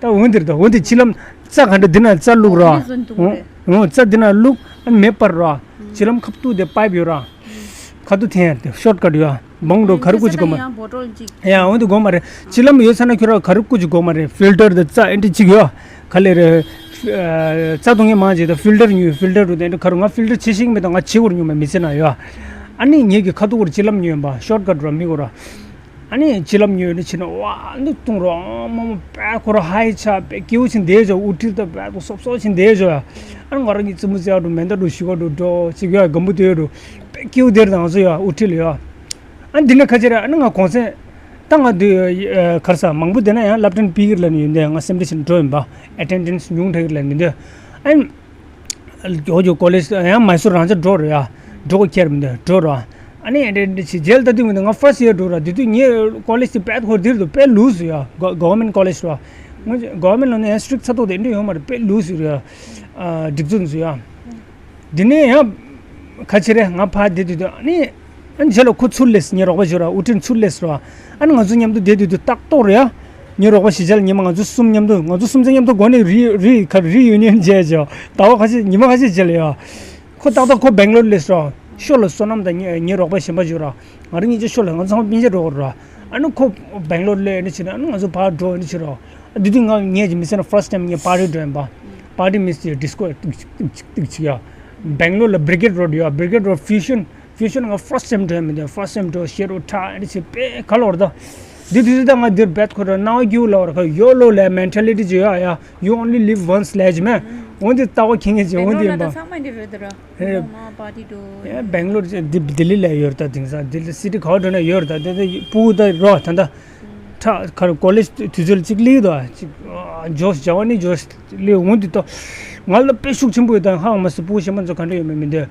ད་འོང་འདིར་ད་འོང་འདི་གཅིག་ལམ་རྩྭ་ག་འདྲ་འདི་ན་རྩྭ་བླུགས་ར། འདི་བཟོ་འདུག་རེད། འོང་རྩྭ་འདི་ན་བླུགས་ཨ་མེ་སྤར་ར། གཅིག་ལམ་ཁ་ཐུག་དེ་པའིབ་ཡོད་ར། ཁ་ཐུག་འཐེན་ཡ་དེ་ཤོཊ་ཀཊ་ཡོད་ཨ། སྦོང་འགྲོ་ག་རེ་བརྐུ་ཅིག་དགོས་མ། ཡང་འོང་འདི་དགོས་མ་རེད། གཅིག་ལམ་ཡོད་ཚ་ན་ཁྱོད་ར་ག་རེ་བརྐུ་ཅིག་དགོས་མ་རེད། ཕིལ་ཊར་དང་རྩྭ་ཨེ་འདྲ་གཅིག་ཡོད་ཨ། ག་ལེ་རེད། རྩྭ་བཏུང་མཁན་མང་ཆེ་ད་ཕིལ་ཊར་ཉོས། ཕིལ་ཊར་རུ་དེ་འདྲ་ག་རུ་ང་ཕིལ་ཊར་ཆེ་ཤིང་མེད་ད། ང་ཆེ་བོར་ཉོས་མ་མི་ཚེ་ན་ཡོད་ཨ། ཨ་ནི་ངེད་ཀྱི་ཁ་ཐུག་བོར་གཅིག་ལམ་ཉོས་པ་ཤོཊ་ཀཊ་ར་མི་གོ་ར། ཨ་ནི་གཅིག་ལམ་ཉོས་ནི་ཕྱིན་ན་ཝ་འདི་བཏུང་ར། ཨ་མ་མ་པད་ཁོ་ར་ཧའི་ཆ་པད་སྐྱིད་པོ་ཕྱིན་བསྡད་ཅོ། ཨུ་ཊི་ད་པད་ཁོ་སོབ་སོབ་ཕྱིན་བསྡད་ཅོ་ཡ། ཨ་ནི་ང་རང་གི་རྩེད་མོ་རྩེ་བ་འགྲོ་མེ་མདའ་འགྲོ་ཞུ་བ་འགྲོ་འགྲོ་ཅིག་ཡོད་ཨ། སྒམ་པོ་དེ་ཡོད་འགྲོ་པད་སྐྱིད་པོ་བསྡད་ར་ད་ང་ཚོ་ཡ་ཨུ་ཊི་ལ་ཡ། ཨ་འདི་ནས་ཁ་ཆེ་ར་ཨ་ནི་ང་གུང་སེང་ད་ང་འདི་ཨ་གར་ས་མང་པོ་བསྡད་ན་ཡང་སློབ་ཐོན་ཕུལ་གི་རེད་ལབ་ནས་ཡོད་འདི་ང་སེམས་ཁྲལ་བྱེད་ནས་འགྲོ་ཡིན་པ། ཨེ་ཊེན་ཌེནས་ཉུང་དྲགས་གི་རེད་ལབ་ནས་འདི་ཨ་ནི། ཡོ་ཡོ་ཀོ་ལེཇ་ཡང་མའི་སུར་རང་ཅག་འགྲོ་རེད་ཡ། འགྲོ་གི་ཁྱེར་མི་འདུག་འགྲོ་ར། ཨ་ནི་འདྲ་འདྲ་ཞིག་རྗེས་ལ་ལྟ་དུས་མི་འདུག་ང་ཕར་སི་ཡར་འགྲོ་ར། དེ་དུས་ངའི་ཀོ་ལེཇ་དེ་དཔེ་ཁོ་འདིར་འདུག་དཔེ་ལུགས་སུ་ཡ། གོ་ཝར་མེན་ཊི་ཀོ་ལེཇ་ར། ང་གོ་ཝར་མེན་ཊི་ལ་ནི་ཡང་སི་ཊིག་ཚ་ཐོག་དེ་འདྲ་ཡོད་མ་རེད། དཔེ་ལུགས་སུ་ར། ཨ་སྒྲིག་འཛུགས་འཛུགས་ཡ། དེ་ནས་ཡང་ཁ་ཆེ་རེད། ང་ཕར་བསྡད་དུས་དུས་ཨ་ནི། ཨ་ནི་རྗེས་ལ་ཁོ་ཚུར་སླེབས། ངའི་རོགས་པ་ཞིག་ར་ཨུ་ཊིན་ཚུར་སླེབས་ར། ཨ་ནི་ང་ཚོ་མཉམ་དུ་བསྡད་དུས་དུས་ཏག་ཏོག་རེད་ཡ། ངའི་རོགས་པ་གཞིས་ཆགས་ལ་ཉི་མ་ང་ཚོ་གསུམ་མཉམ་དུ་ང་ཚོ་གསུམ་ཆ་མཉམ་དུ་སྒོ་ནས་རི་རི་ཁ་རི་ཡུ་ནི་ཡོན་བྱས་ཅོ། ཟླ་བ་ཁ་ཤས་ཉི་མ་ཁ་ཤས་རྗེས་ལ་ཡ། ཁོ་ཏག་ཏག་ཁོ་སྦེང་ལོར་སླེབས་ར། ཤོ་ལ་བསོད་ནམས་དང་ངའི་ངའི་རོགས་པ་གཞན་པ་ཞིག་ར། ང་རང་གཉིས་ཆ་ཤོ་ལ་ང་ཚོ་ཚང་མ་སྤུན་མཆེད་འགྲོ་གི་ར། ཨ་ནི་ཁོ་སྦེང་ལོར་སླེབས་ཨ་ནི་ཕྱིན་ཨ་ནི་ང་ཚོ་ཕར་འགྲོ་ཨ་ནི་ཕྱིན་ར། དེ་དུས་ང་ངས་ཀྱི་མི་ཚེ་ན་ཕར་སི་ཊི་ཊའིམ་ངས་པར་ཊི་འགྲོ་ཡིན་པ། པར་ཊི་མིན་སི་ཌི་སྐོ་ཏིག་ཅིག་ཏིག་ཅིག་ཡ། སྦེང་ལོར་ལ་བྷི་རི་གེཌ་རོཌ་ཡོད། བྷི་རི་གེཌ་རོཌ་ཕིའུ་ཤན། ཕིའུ་ཤན་ང་ཕར་སི་ཊི་ཊའིམ་འགྲོ་ཡིན་མི་འདུག་ཕར་སི་ཊི་ཊའིམ་འགྲོ་ཤེ་རོ་ཁྲ་ཨ་ནི་ཕྱིན་དཔེ་ག་ལོར་ད། དེ་དུས་ད་ང་འདིར་བེད་ཁོ་ར་སྣང་བ་སྐྱིད་པོ་ལ་བར་ཁ་ཡོ་ལོ་ལ་མེན་ཊ་ལི་ཊི་ཅིག་ཡོད་ཡ། You only live once ལས་ཀྱི་མེད། འོན་ཏེ་ལྟ་བ་ཁྱེད་ངེས་ཀྱི་འོན་ཏེ་ཡིན་པ། སྦེང་ལོར་ལ་ད་ཚང་མ་འདི་རེད་དོ་ར། ཨེ། ལོ་མ་པར་ཊི་འགྲོ། ཡ་སྦེང་ལོར་ལྡི་ལྡི་ལི་ལ་ཡོད་རེད་ད། དེང་སང་ལྡི་ལི་སི་ཊི་ག་བ་འགྲོ་ན་ཡོད་རེད་ད། དེ་དེ་སྤུ་གུ་ད་རོ་ད་ད། ད་ཁར་ཀོ་ལེཇ་དུས་ཚོད་ལ་ཅིག་སླེབས་དོ་ཅིག་ཇོ་ཇ་ཝ་ནི་ཇོ་སླེབས་འོང་དུས་ད་ང་ལ་དཔེ་ཤུགས་ཆེན་པོ་ཡོད། ད་ཧ་མ་སི་སྤུ་གུ་གཞན་པ་ཚོ་ག་འདྲ་ཡོད་མེད་མི་འདོད།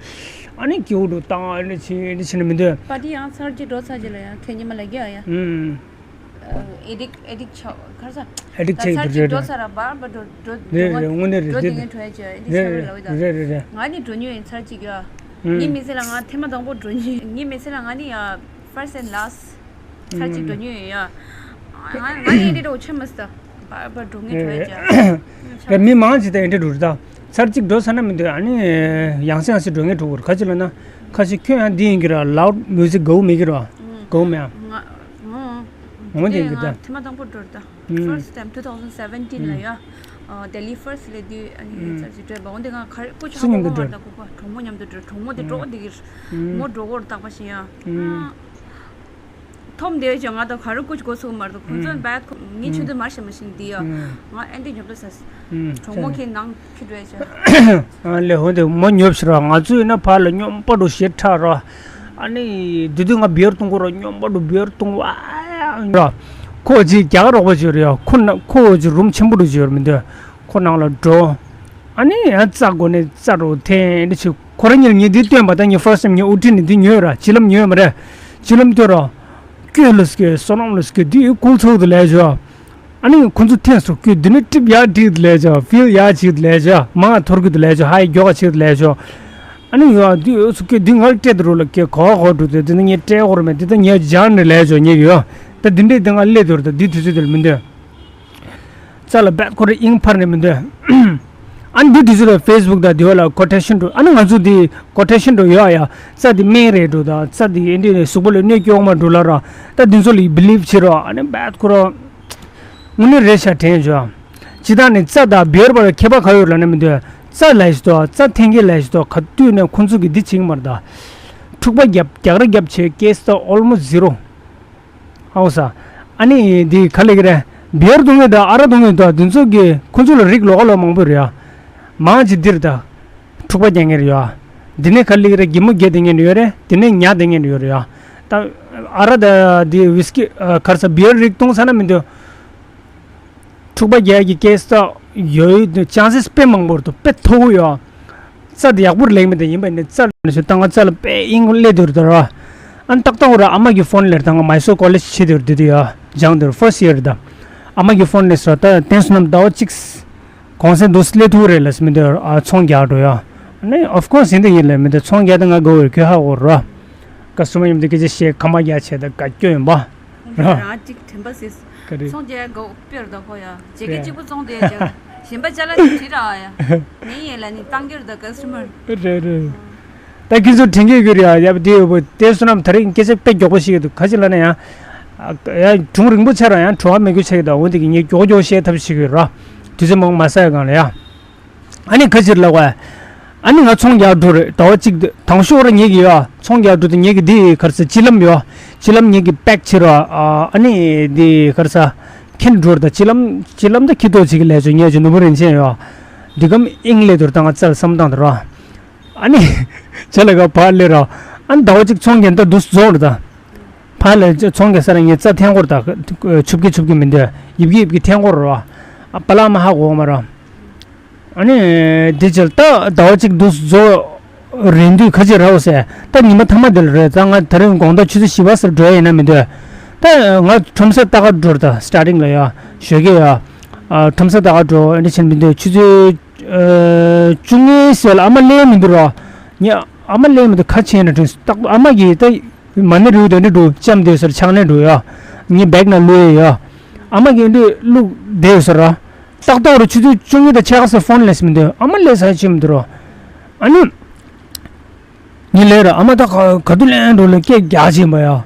ཨ་ནི་སྐྱིད་པོ་འདུག་བཏང་ཨ་ནི་ཆི་འདི་ཆི་ནི་མི་འདོད། པ་ཏི་ཡང་ཚར་གཅིག་འགྲོ་ཚར་གཅིག་ལ་ཡང་ཁྱེད་ཉི་མ་ལ་རྒྱ་ཡ། ཨུམ། ཨེ་ཌིག་ཨེ་ཌིག་ཆགས་ཁར་ས། ཨེ་ཌིག་ད་ཆགས་ཚར་ཡོད་གཅིག་རེད་འགྲོ་རེད། ཚར་ར་བར་བར་འགྲོ་འགྲོ་རེད་རེད། དངོས་གནས་རེད། འགྲོ་རེད་དེ་ངས་འགྲོ་ཡ་ཅི་ཨེ་ཌིག་རེད་ཆགས་རེད་རེད་ལ་བའི་ད། རེད་རེད་རེད། ང་ནི་འགྲོ་མྱོང་ཡིན་ཚར་གཅིག་ཡ། ཨུམ། ངའི་མི་ཚེ་ལ་ང་ཐེངས་མ་དང་པོ་འགྲོ་མྱོང་ཡིན། ངའི་མི་ཚེ་ལ་ང་ནི་ཡ་ཕར་སེན་ལ་སི། ཚར་གཅིག་འགྲོ་མྱོང་ཡོད་ཡ། ང་ང་ཡི་འདི་འགྲོ་ཆེ་མ་སྟ། བར་བར་འགྲོ་ངེས་འགྲོ་ཡ་ཅི། རེད། མི་མང་ཅིག་དང་འདི་འགྲོ་རེད་ད། ཚར་གཅིག་འགྲོ་ས་ན་མི་འདུག་ཨ་ནི་ཡང་སེ་ཡང་སེ་འགྲོ་ངེས་འགྲོ་གོ་རེད། ཁ་ཅིག་ལ་ན་ཁ་ཅིག་ཁྱོད་ཡང་འདི་ཡིན་གི་ར་ལའུ་ཌི་མིའུ་ཟིག་དགའ་བོ་མེད་གི་ར། དགའ་བོ་མེད་ཨ། ང་ང་ངོ་འདི་ཡིན་གི་ད། ཐེངས་མ་དང་པོ་འགྲོ་རེད་ད། ཨུམ། First time two thousand seventeen ལ་ཡ། ཨ་ལྡི་ལི་ཕར་སི་ལ་དུས་ཨ་ནི་ཚར་གཅིག་འགྲོ་བ་འོན་ཏེ་ང་ག་རེ་སྐུ་ཆ་སུ་མཉམ་དུ་ཧ་གོ་མ་འགྲོ། ད་སྐུ་པ་གྲོགས་མོ་མཉམ་དུ་འགྲོ། གྲོགས་མོ་དེ་འགྲོ་འདི་གི་མོ་འགྲོ་གོ་ར་རྟག་པ་ཞིག་ཡ། ཐོབ་འདོད་ཀྱང་ང་དང་ག་རེ་བཀོད་གོ་ཚུགས་མ་རེད། ཁོང་ཚོ་བད་ཁོ་ངའི་ཆུ་དུ་མར་ཞེ་མ་ཤིང་འདི་ཡ། ང་ཨེ་འདྲ་ཉོབ་ཏོ་ཟ། གྲོགས་མོ་ཁྱེད་ནང་ཁྱི་འགྲོ་ཡ་ཆ། ཨ་ལེ་ཧོ་དེ་མོ་ཉོབ་ཤི་ར། ང་ཚོས་ན་ཕར་ལ་སྙོམས་པ་འགྲོ་ཞེ་ཁྲ་ར། ཨ་ནི་དུས་དུས་ང་བེར་གཏོང་གོ་ར། སྙོམས་པ་འགྲོ་བེར་གཏོང་བ་ཡ་ར། ཁོ་ཅིག་རྒྱ་གར་རོགས་པ་བྱོས་ར་ཡ། ཁོ་ན་ཁོ་ཅིག་རུམ་ཆེན་པོ་འགྲོ་བྱོས་ར་མི་འདོད། ཁོ་ནང་ལ་འགྲོ། ཨ་ནི་ཡང་རྩ་སྒོ་ནས་རྩ་རུ་འཐེན་འདི་བྱེད། ཁོ་རང་ཉིད་ངས་འདི་སྟོན་པ་དང་ངས་ཕར་སི་ཊེམ་ངས་དབུ་ཁྲིད་ནས་འདི་ཉོས་ར། བྱིས་ལམ་ཉོས་མ་རེད། བྱིས་ལམ་སྟོན་ར། སྐྱོ་ལ་སྐྱོ་བསོད་ནམས་ལ་སྐྱོ་འདི་ཡི་ཁུལ་ཚོགས་དུ་ལས་བྱོས། ཨ་ནི་ཁོ་ཚོ་ཐེངས་སུ་སྐྱོ་འདི་ནི་ཀྲིབ་ཡག་སྒྲིག་དུ་ལས་བྱོས། ཕིལ་ཡག་བྱེད་དུ་ལས་བྱོས། མང་ཐོར་གི་དུ་ལས་བྱོས། ཧའི་མགྱོགས་ག་བྱེད་དུ་ལས་བྱོས། ཨ་ནི་ཡོ་འདི་ཡོ་སུ་སྐྱོ་འདི་ངར་སྤྲད་དུ་རུ་ལ་སྐྱོ་གོ་གོ་འགྲོ་དེ་འདི་ནི་ངས་སྤྲད་གོ་རུ་མེད། འདི་ད་ངས་སྦྱར་ནས་ལས་བྱོས་ངས་ཡོ། ད་འདི་འདྲས་འདི་ང་སླེབས་དུ་རུ་ད་འདི་དུས་ཚོད་དེ་ལ་མི་འདོད། རྩ་ལ་རྦད་ཁོ་རེ་དབྱིངས་འཕར་ནས་མི་འདོད། ཨ་ནི་འདི་དུས་ཚོད་ལ་ཕེ་སི་བུག་དང་དེ་བ་ལ་ཀོ་ཊེ་ཤན་འགྲོ། ཨ་ནི་ང་ཚོ་འདི་ཀོ་ཊེ་ཤན་འགྲོ་ཡོད་ཨ་ཡ། རྩ་འདི་སྨན་རེད་འགྲོ་ད། རྩ་འདི་ཨེ་འདྲས་ནས་གཟུགས་པོ་ལ་གནོད་སྐྱོན་མ་འགྲོ་ལ་ར། ད་འདི་ཚོ་ལ་བི་ལིབ་བྱེད་རོགས། ཨ་ནི་རྦད་ཁོ་ར་དངོས་གནས་རེད་ཤག་དྲན་བྱོས། ཇི་ལྟར་ནི་རྩ་དང་བེར་བར་ཁྱད་པར་ག་ཡོད་ལ་ནི་མི་འདོད། རྩ་ལས་ཤི་ཏོ་རྩ་འཐེན་མཁན་ལས་ཤི་ཏོ་ག་དུས་ནས་ཁོ་ཚོ་གི་འདི་བྱེད་ཀྱི་མ་རེད་ད། འཁྲུག་པ་རྒྱབ་རྒྱག་ར་རྒྱབ་བྱེད་ཀེ་སི་ད་ཨོལ་མོ་སི་ཛི་རོ། ཨའོ་ས། ཨ་ནི་འདི་ག་ལེ་གི་རེད། བེར་གཏོང་མཁན་དང་ཨ་རག་གཏོང་མཁན་དང་དེ་ཚོ་གི་ཁོ་ཚོ་ལ་རིགས་ལོགས་ཀ་ལོགས་མང་པོ་རེད་ཡ། མང་ཆེ་འདིར་ད། འཁྲུག་པ་རྒྱག་མཁན་རེད་ཡ། འདི་ནས་ག་ལེ་གི་རེད། གད་མོ་བགད་བསྡད་མཁན་ཡོད་རེད། དེ་ནས་ཉལ་བསྡད་མཁན་ཡོད་རེད་ཡ། ད། ཨ་རག་ད་འདི་ཝིས་ཀི་ཨ་ག་རེ་ཟ་བེར་རིགས་གཏོང་ས་ན་མི་འདུག་འཁྲུག་པ་རྒྱག་གི་ཀེ་སི་ད་ཡོད་ཅན་སི་དཔེ་མང་པོ་རེད་དོ། དཔེ་མཐོ་བོ་ཡོད། རྩ་དེ་ཡག་པོ་ལེགས་མི་འདུག་ཡིན་པ་ནི་རྩ་ལ་ཞུ་ད་ང་རྩ་ལ་དཔེ་དབྱིངས་སླེབས་དུས་རེད་ད་ར། ཨ་ནི་ཏག་ཏག་ར་ཨ་མ་གི་ཕོན་ལེར་ད་ང་མའི་སོར་ཀོ་ལེཇ་བྱེད་དུས་རེད་དུས་ཡ། སྦྱང་དུས་ཕར་སི་ཡར་རེད་ད། ཨ་མ་གི་ཕོན་ལེར་སོ་ད་ཏན་སོ་ནམ་ཟླ་བ་གཅིག་གོང་སེ་འདུག་སླེབས་ཐུབ་རེད་ལ་སི་མི་འདུག་ཨ་ཚོང་རྒྱག་འགྲོ་ཡ། ཨ་ནི་ཨོཕ་ཀོར་སི་ཡིན་འདི་ཡིན་ལ་མི་འདུག་ཚོང་རྒྱག་ད་ང་དགའ་བོ་རེད། ཁྱོད་ཧ་གོ་ར། ཀ་སི་ཊ་མར་ཡོང་དུས་སྐད་ཆ་བཤད་ཁ་མ་རྒྱག་བྱས་ད་དགའ་སྐྱོ་ཡིན་པ། ར། རང་གཅིག་དྲན་པ་སྲིད། ག་རེ། ཚོང་རྒྱག་དགོས་དཔེར་ད་ཁོ་ཡ། ཇེ་གེ་རེད། གཅིག་པུ་བཙོང་དེ་ཡ་ཇག་གཞན་པ་ཅ་ལག་ཅིག་བྲིས་ར་ཡ། ངའི་ཡན་ལ་ནི་བཏང་གི་རེད་ད་ཀ་སི་ཊ་མར། རེད་རེད། ད་ཁྱེད་ཚོ་དྲན་གི་ཡོད་རེད་ཡ། ཡ་དེ་ཡོད་པོ་དེ་བསོད་ནམས་ད་རེས་སྐད་ཆ་དཔེ་མགྱོགས་པོ་ཞིག་གི་འདུག་ག་ཅི་ལ་ན་ཡ། ཡ་སྒྲུང་རིང་པོ་ཆགས་ར་ཡང་བྲོ་བ་མེད་རྒྱུ་ཆགས་ཀྱི་འདུག་འོ་དེ་གི་ངས་མགྱོགས་མགྱོགས་བཤད་ཐབས་ཤིག་ཡོད་ར། དུས་ཚོད་མང་པོ་མ་ཟ་ཡ་གང་ལ་ཡ། ཨ་ནི་ཁ་ཕྱིར་ལབ་པ། ཨ་ནི་ང་ཚོང་རྒྱག་འགྲོ་རེད། ཟླ་བ་གཅིག་དང་ཤོག་ར་ཉེ་གི་ཡོད། ཚོང་རྒྱག་འགྲོ་དུས་ཉེ་གི་འདི་ག་རེ་ཟེར་ཅི་ལམ་ཡོད། ཅི་ལམ་ཉེ་གི་པེག་ཕྱིར་རོ། ཨ་ནི་འདི་ག་རེ་ཟེར་ཁྱེར་འགྲོ་རེད། ད་ཅི་ལམ་ཅི་ལམ་ད་ཁྱི་ཏོག་ཅིག་གི་ལས་ཆོ་ཉེ་ཆོ་ནུ་བོ་རིན་ཆེན་ཡོད། འདི་གམ་ཨིང་ལེ་དུར་ད་ང་རྩལ་བསམ་སྟངས་དུ་རོ། ཨ་ནི་ཅ་ལ་ག་བར་ལེ་རོ། ཨ་ནི་ཟླ་བ་གཅིག་ཚོང་རྒྱག་ད་འདུག་རྫོགས་རེད་ད། ཕར་ལ་ཚོང་རྒྱག་ས་ར་ངས་རྩ་འཐེན་སྐོར་དང་ཆུབ་ཀྱི་ཆུབ་ཀྱི་མི་འདོད། ཡིབ་ཀྱི་ཡིབ་ཀྱི་འཐེན་སྐོར་རོ། ཨ་པ་ལགས་མ་ཧ་གོ་མ་རོ། ཨ་ནི་འདི་ཅིར་ད་ཟླ་བ་གཅིག་འདུག་རྫོགས་རན་དུས་ཁ་ཅིག་ར་འོ་ཟེར། ད་ཉི་མ་ཐ་མ་དེ་ལ་རེད། ད་ང་ད་རིང་དགོང་དག་ཆུ་ཚོད་བཞི་པ་སར་འགྲོ་ཡ་ཡིན་ན་མི་འདོད། ད་ང་ཁྲོམ་ས་ལྟ་ག་འགྲོ་ར་ད་སི་ཊར་ཊིང་ལ་ཡ་ཞོགས་ཀས་ཡ། ཨ་ཁྲོམ་ས་ལྟ་ག་འགྲོ་ཨ་འདྲ་བྱེད་མི་འདོད། ཆུ་ཚོད་ཨ་བཅུ་གཉིས་ཟེར་ལ་ཨ་མ་སླེབས་མི་འདུག་ར། ངས་ཨ་མ་སླེབས་མི་འདུག་ཁ་ཕྱེ་ན་དྲན་སོང་། ཏག་ཏག་ཨ་མ་གིས་ད་མ་ཎི་རེའུ་དེ་འདྲ་འགྲོ་ལྕམ་དེ་སར་ཕྱག་ལེན་འགྲོ་ཡ། ངས་བེག་ནང་བླུགས་ཡ་ཡ། ཨ་མ་གིས་འདི་བླུགས་བསྡད་ཡོད་ས་ར། ཏག་ཏག་རུ་ཆུ་ཚོད་བཅུ་གཉིས་དང་ཕྱེད་ཀ་སར་ཕོན་སླེབས་མི་འདུག་ཨ་མ་སླེབས་ས་ཕྱིན་མི་འདུག་རོ། ཨ་ནི། ངས་ལབ་ར་ཨ་མ་ད་ག་ག་དུས་སླེབས་འགྲོ་ལ་སྐད་རྒྱག་བྱེད་པ་ཡ།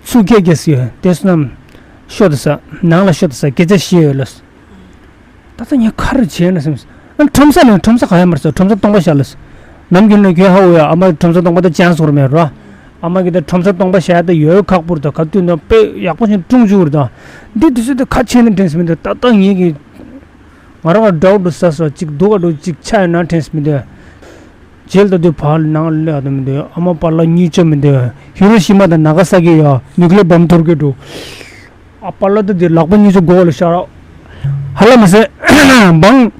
ཚུར་སྐད་རྒྱག་སྲིད་ཡོད་དེ་བསོད་ནམས། ཤོག་ད་ས། ནང་ལ་ཤོག་ད་ས་སྐད་ཆ་བཤད་ཡོད་ལ། ད་ལྟ་ངས་ག་རེ་བྱས་ན་བསམ། ཨ་ཁྲོམ་ས་ནས་ཁྲོམ་ས་ག་ཡ་མར་ས་ཁྲོམ་ས་སྟོང་པ་བཞག་ལ། ནམ་རྒྱུན་ནས་ཁྱོད་ཧ་འོ་ཡ་ཨ་མ་ཁྲོམ་ས་སྟོང་པ་ད་ཅན་སོར་མེད་རོ། ཨ་མ་གི་ད་ཁྲོམ་ས་སྟོང་པ་བཞག་ད་ཡོད་ཁག་པོར་ད་ག་དུས་ན་དཔེ་ཡག་པོ་ཞིག་སྲུང་བཅུག་ར་ད། འདི་དུས་ཚོད་ད་ཁ་ཕྱེ་ན་དྲན་སྲིད་མི་འདུག་ད་ལྟ་ངས་གི་ང་རང་ལ་འདྲ་བོ་འདུག་ས་སོ་གཅིག་སྡུག་ག་འགྲོ་གཅིག་ཆ་ཡོད་ན་དྲན་སྲིད་མི་འདུག་རྗེས་ལ་ད་དུས་ཕར་ནང་ལ་ཡོད་མི་འདུག་ཨ་མ་པཱ་ལགས་གཉིད་ཆག་མི་འདུག་ཧི་རོ་ཤི་མ་དང་ན་ག་ས་ཀི་ཡ་ནུ་ཀི་ལེ་ཡར་བོམ་འཐོར་གི་འདུག་ཨ་པཱ་ལགས་ད་དེ་ལག་པ་གཉིས་ཆུ་མགོ་ལ་ཤར། ཧ་ལ་མི་སེ། བང་།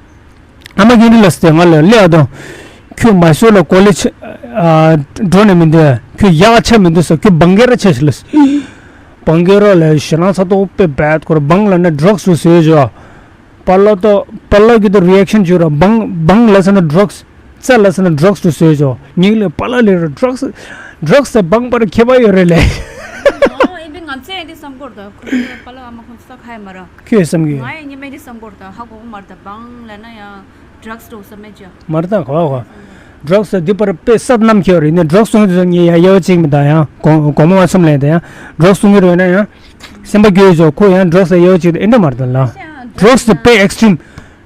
ཨ་མ་གིས་འདི་ལ་སྟེ་ང་ལ་ལས་ཨ་དང་། ཁྱོད་མ་སོ་ལ་ཀོ་ལེ་ཇི་ཨ་འགྲོ་ནས་མི་འདུག་ཁྱོད་ཡག་ཆ་མི་འདུག་ཟེར། ཁྱོད་བང་གེ་ར་ཆ་ཞིག་ལ། བང་གེ་ར་ལ་ཞེ་ནང་ཚ་ཏོག་པེ་བད་ཁོར་བང་ལ་ན་ཌྲག་སུ་ཟེར་བྱོ། པཱ་ལགས་ད་པཱ་ལགས་ཀྱི་ད་རི་ཨེག་ཤན་བྱོས་ར། བང་བང་ལ་ས་ན་ཌྲག་རྩ་ལ་ས་ན་ཌྲག་སུ་ཟེར་བྱོ། ཉིག་ལས་པཱ་ལགས་ལས་ར་ཌྲག་ཌྲག་ས་བང་པར་ཁྱད་པར་ཡོད་རེད་ལས། ཨོ་ཨེ་བི་ང་ཚེ་ཨེ་འདི་བསམ་གོར་ད་ཁོ་པཱ་ལགས་ཨ་མ་ཁོང་ཚོ་ཁ་ཡ་མ་ར། ཁྱོད་བསམ་གི་ང་ཡི་ཉི་མ་འདི་བསམ་གོར་ད་ཧ་གོ་གོ་མར་ད་བང་ལ་ན་ཡང་ཌྲག་སུ་ཟེར་མེད་ཅོ། མར་ད་གོ་གོ། ཌྲག་སུ་འདི་པར་པེ་སབ་ནམ་ཁྱེར་རེད་ནས་ཌྲག་སུ་ངི་དུ་ཉེ་ཡ་ཡ་བ་ཅིག་མི་ད་ཡང་གོ་གོ་མོ་བ་ཚོམ་ལས་ད་ཡང་ཌྲག་སུ་ངི་རོ་ན་ཡང་སེམས་པ་སྐྱོ་ཡོད་ཅོ། ཁོ་ཡང་ཌྲག་སུ་ཡ་བ་ཅིག་ཨེ་འདྲ་མར་ད་ལ་ཌྲག་སུ་པེ་ཨེག་སི་ཊི་རིམ།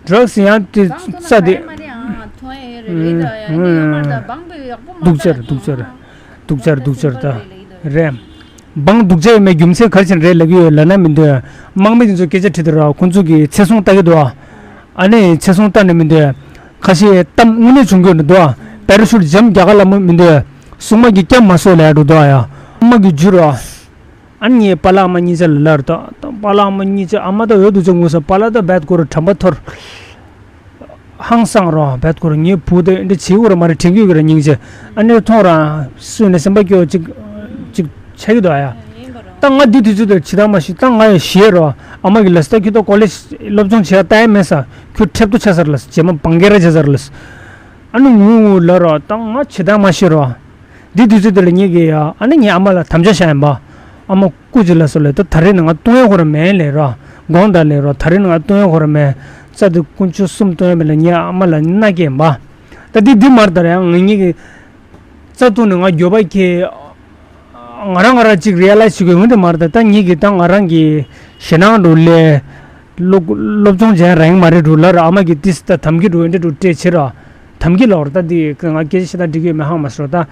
ཌྲག་སི་ཡང་དེ་ས་དེ། སྡུག་ཅར་སྡུག་ཅར། སྡུག་ཅར་སྡུག་ཅར་ད། རེད། བང་སྡུག་ཅར་ཡོད་མེད་རྒྱུ་མཚན་ག་རེ་བྱས་ནས་རེད་ལབ་ཀྱི་ཡོད་ལབ་ན་མི་འདུག་དམག་མི་དེ་ཚོ་སྐད་ཆ་དྲིས་དུས་ར་ཁོང་ཚོ་གིས་ཚེ་སྲུང་ལྟ་གི་འདུག་ཨ་ནི་ཚེ་སྲུང་ལྟ་ནས་མི་འདུག་ཁ་ཤས་གཏམ་དངོས་གནས་བྱུང་གི་འདུག་པེ་ར་ཤུཊ་འཇམ་རྒྱག་ག་ལ་མོ་མི་འདུག་སྲུང་མ་གིས་སྐྱབས་མ་སོ་ལས་འགྲོ་འདུག་ཡ། དམག་གི་རྒྱུ་ར། ཨ་ནི་ངའི་པཱ་ལགས་ཨ་མ་གཉིས་ཆ་ལ་ལར་ད། པཱ་ལགས་ཨ་མ་གཉིས་ཆ་ཨ་མ་ད་འོད་དུ་ཅང་ངུ་ས་པཱ་ལགས་ད་བད་ཁོ་ར་དྲན་པ་ཐོར། ཧང་སང་རོ་བད་ཁོ་ར་ངའི་བུ་དེ་འདི་བྱེད་དགོས་ར་མ་རེད་དྲན་གྱི་ཡོད་ཀྱི་ར་སྙིང་རྗེ། ཨ་ནི་མཐོང་ར་སུས་ནས་སེམས་པ་སྐྱོ་ཅིག་ཅིག་ཆགས་ཀྱི་འདུག་ཨ་ཡ། ད་ང་འདི་དུས་ཚོད་དེར་ཇི་ལྟར་མ་ཤི་ད་ང་ཡ་ཞེས་རོ། ཨ་མ་གི་ལ་ས་ད་ཁྱོད་ད་ཀོ་ལེ་ཇི་སློབ་སྦྱོང་བྱེད་ཡ་ལྟ་ཡ་མེད་ས། ཁྱོད་ཁྲེབ་ཏུ་ཆ་ས་ར་ལ་ས་རྗེས་མ་བང་གེ་ར་བྱེད་ས་ར་ལ་ས། ཨ་ནི་ངུ་ངུ་ལ་རོ་ད་ང་ཇི་ལྟར་མ་ཤི་རོ། འདི་དུས་ཚོད་འདི་ལ་ངེད་ཀྱིས་ཡ་ཨ་ནི་ངའི་ཨ་མ་ལ་དམ་བཅའ་བཞག་ཡིན་པ། ཨ་མ་སྐུ་མཁྱེན་ལགས་སོ་ལགས། ད་ད་རེས་ནས་ང་བཏུང་ཡ་ཁོ་ར་མེད་ལབ་ར། དགོངས་དག་ལབ་ར། ད་རེས་ནས་ང་བཏུང་ཡ་ཁོ་ར་མེད། རྩ་དེ་དཀོན་མཆོག་གསུམ་བཏུང་ཡ་མེད་ལ་ངའི་ཨ་མ་ལ་མནའ་སྐྱེལ་ཡིན་པ། ད་འདི་འདི་མར་ད་ར་ཡང་ང་ངེད་ཀྱིས་རྩ་བཏུང་ནས་ང་འགྱོད་པ་སྐྱེས། ང་རང་ང་རང་ཅིག་རི་ཡ་ལའི་ཛི་བྱེད་དགོས་འོན་ཏེ་མ་རེད་ད། ད་ངེད་ཀྱིས་ད་ང་རང་གི་ཞེད་སྣང་འགྲོ་ལས། སློབ་སློབ་སྦྱོང་བྱས་རང་མ་རེད་འགྲོ་ལ་ར་ཨ་མ་གིས་ཏིས་ད་དམ་གྱི་འགྲོ་འདྲ་འགྲོ་སྤྲད་ཕྱིར་ར། དམ་གྱི་ལོག་ར་ད་འདི་ང་སྐད་ཆ་བཤད་སྟངས་འགྲིག་གི་ཡོད་མེད་ཧང་མ་སོ་ད།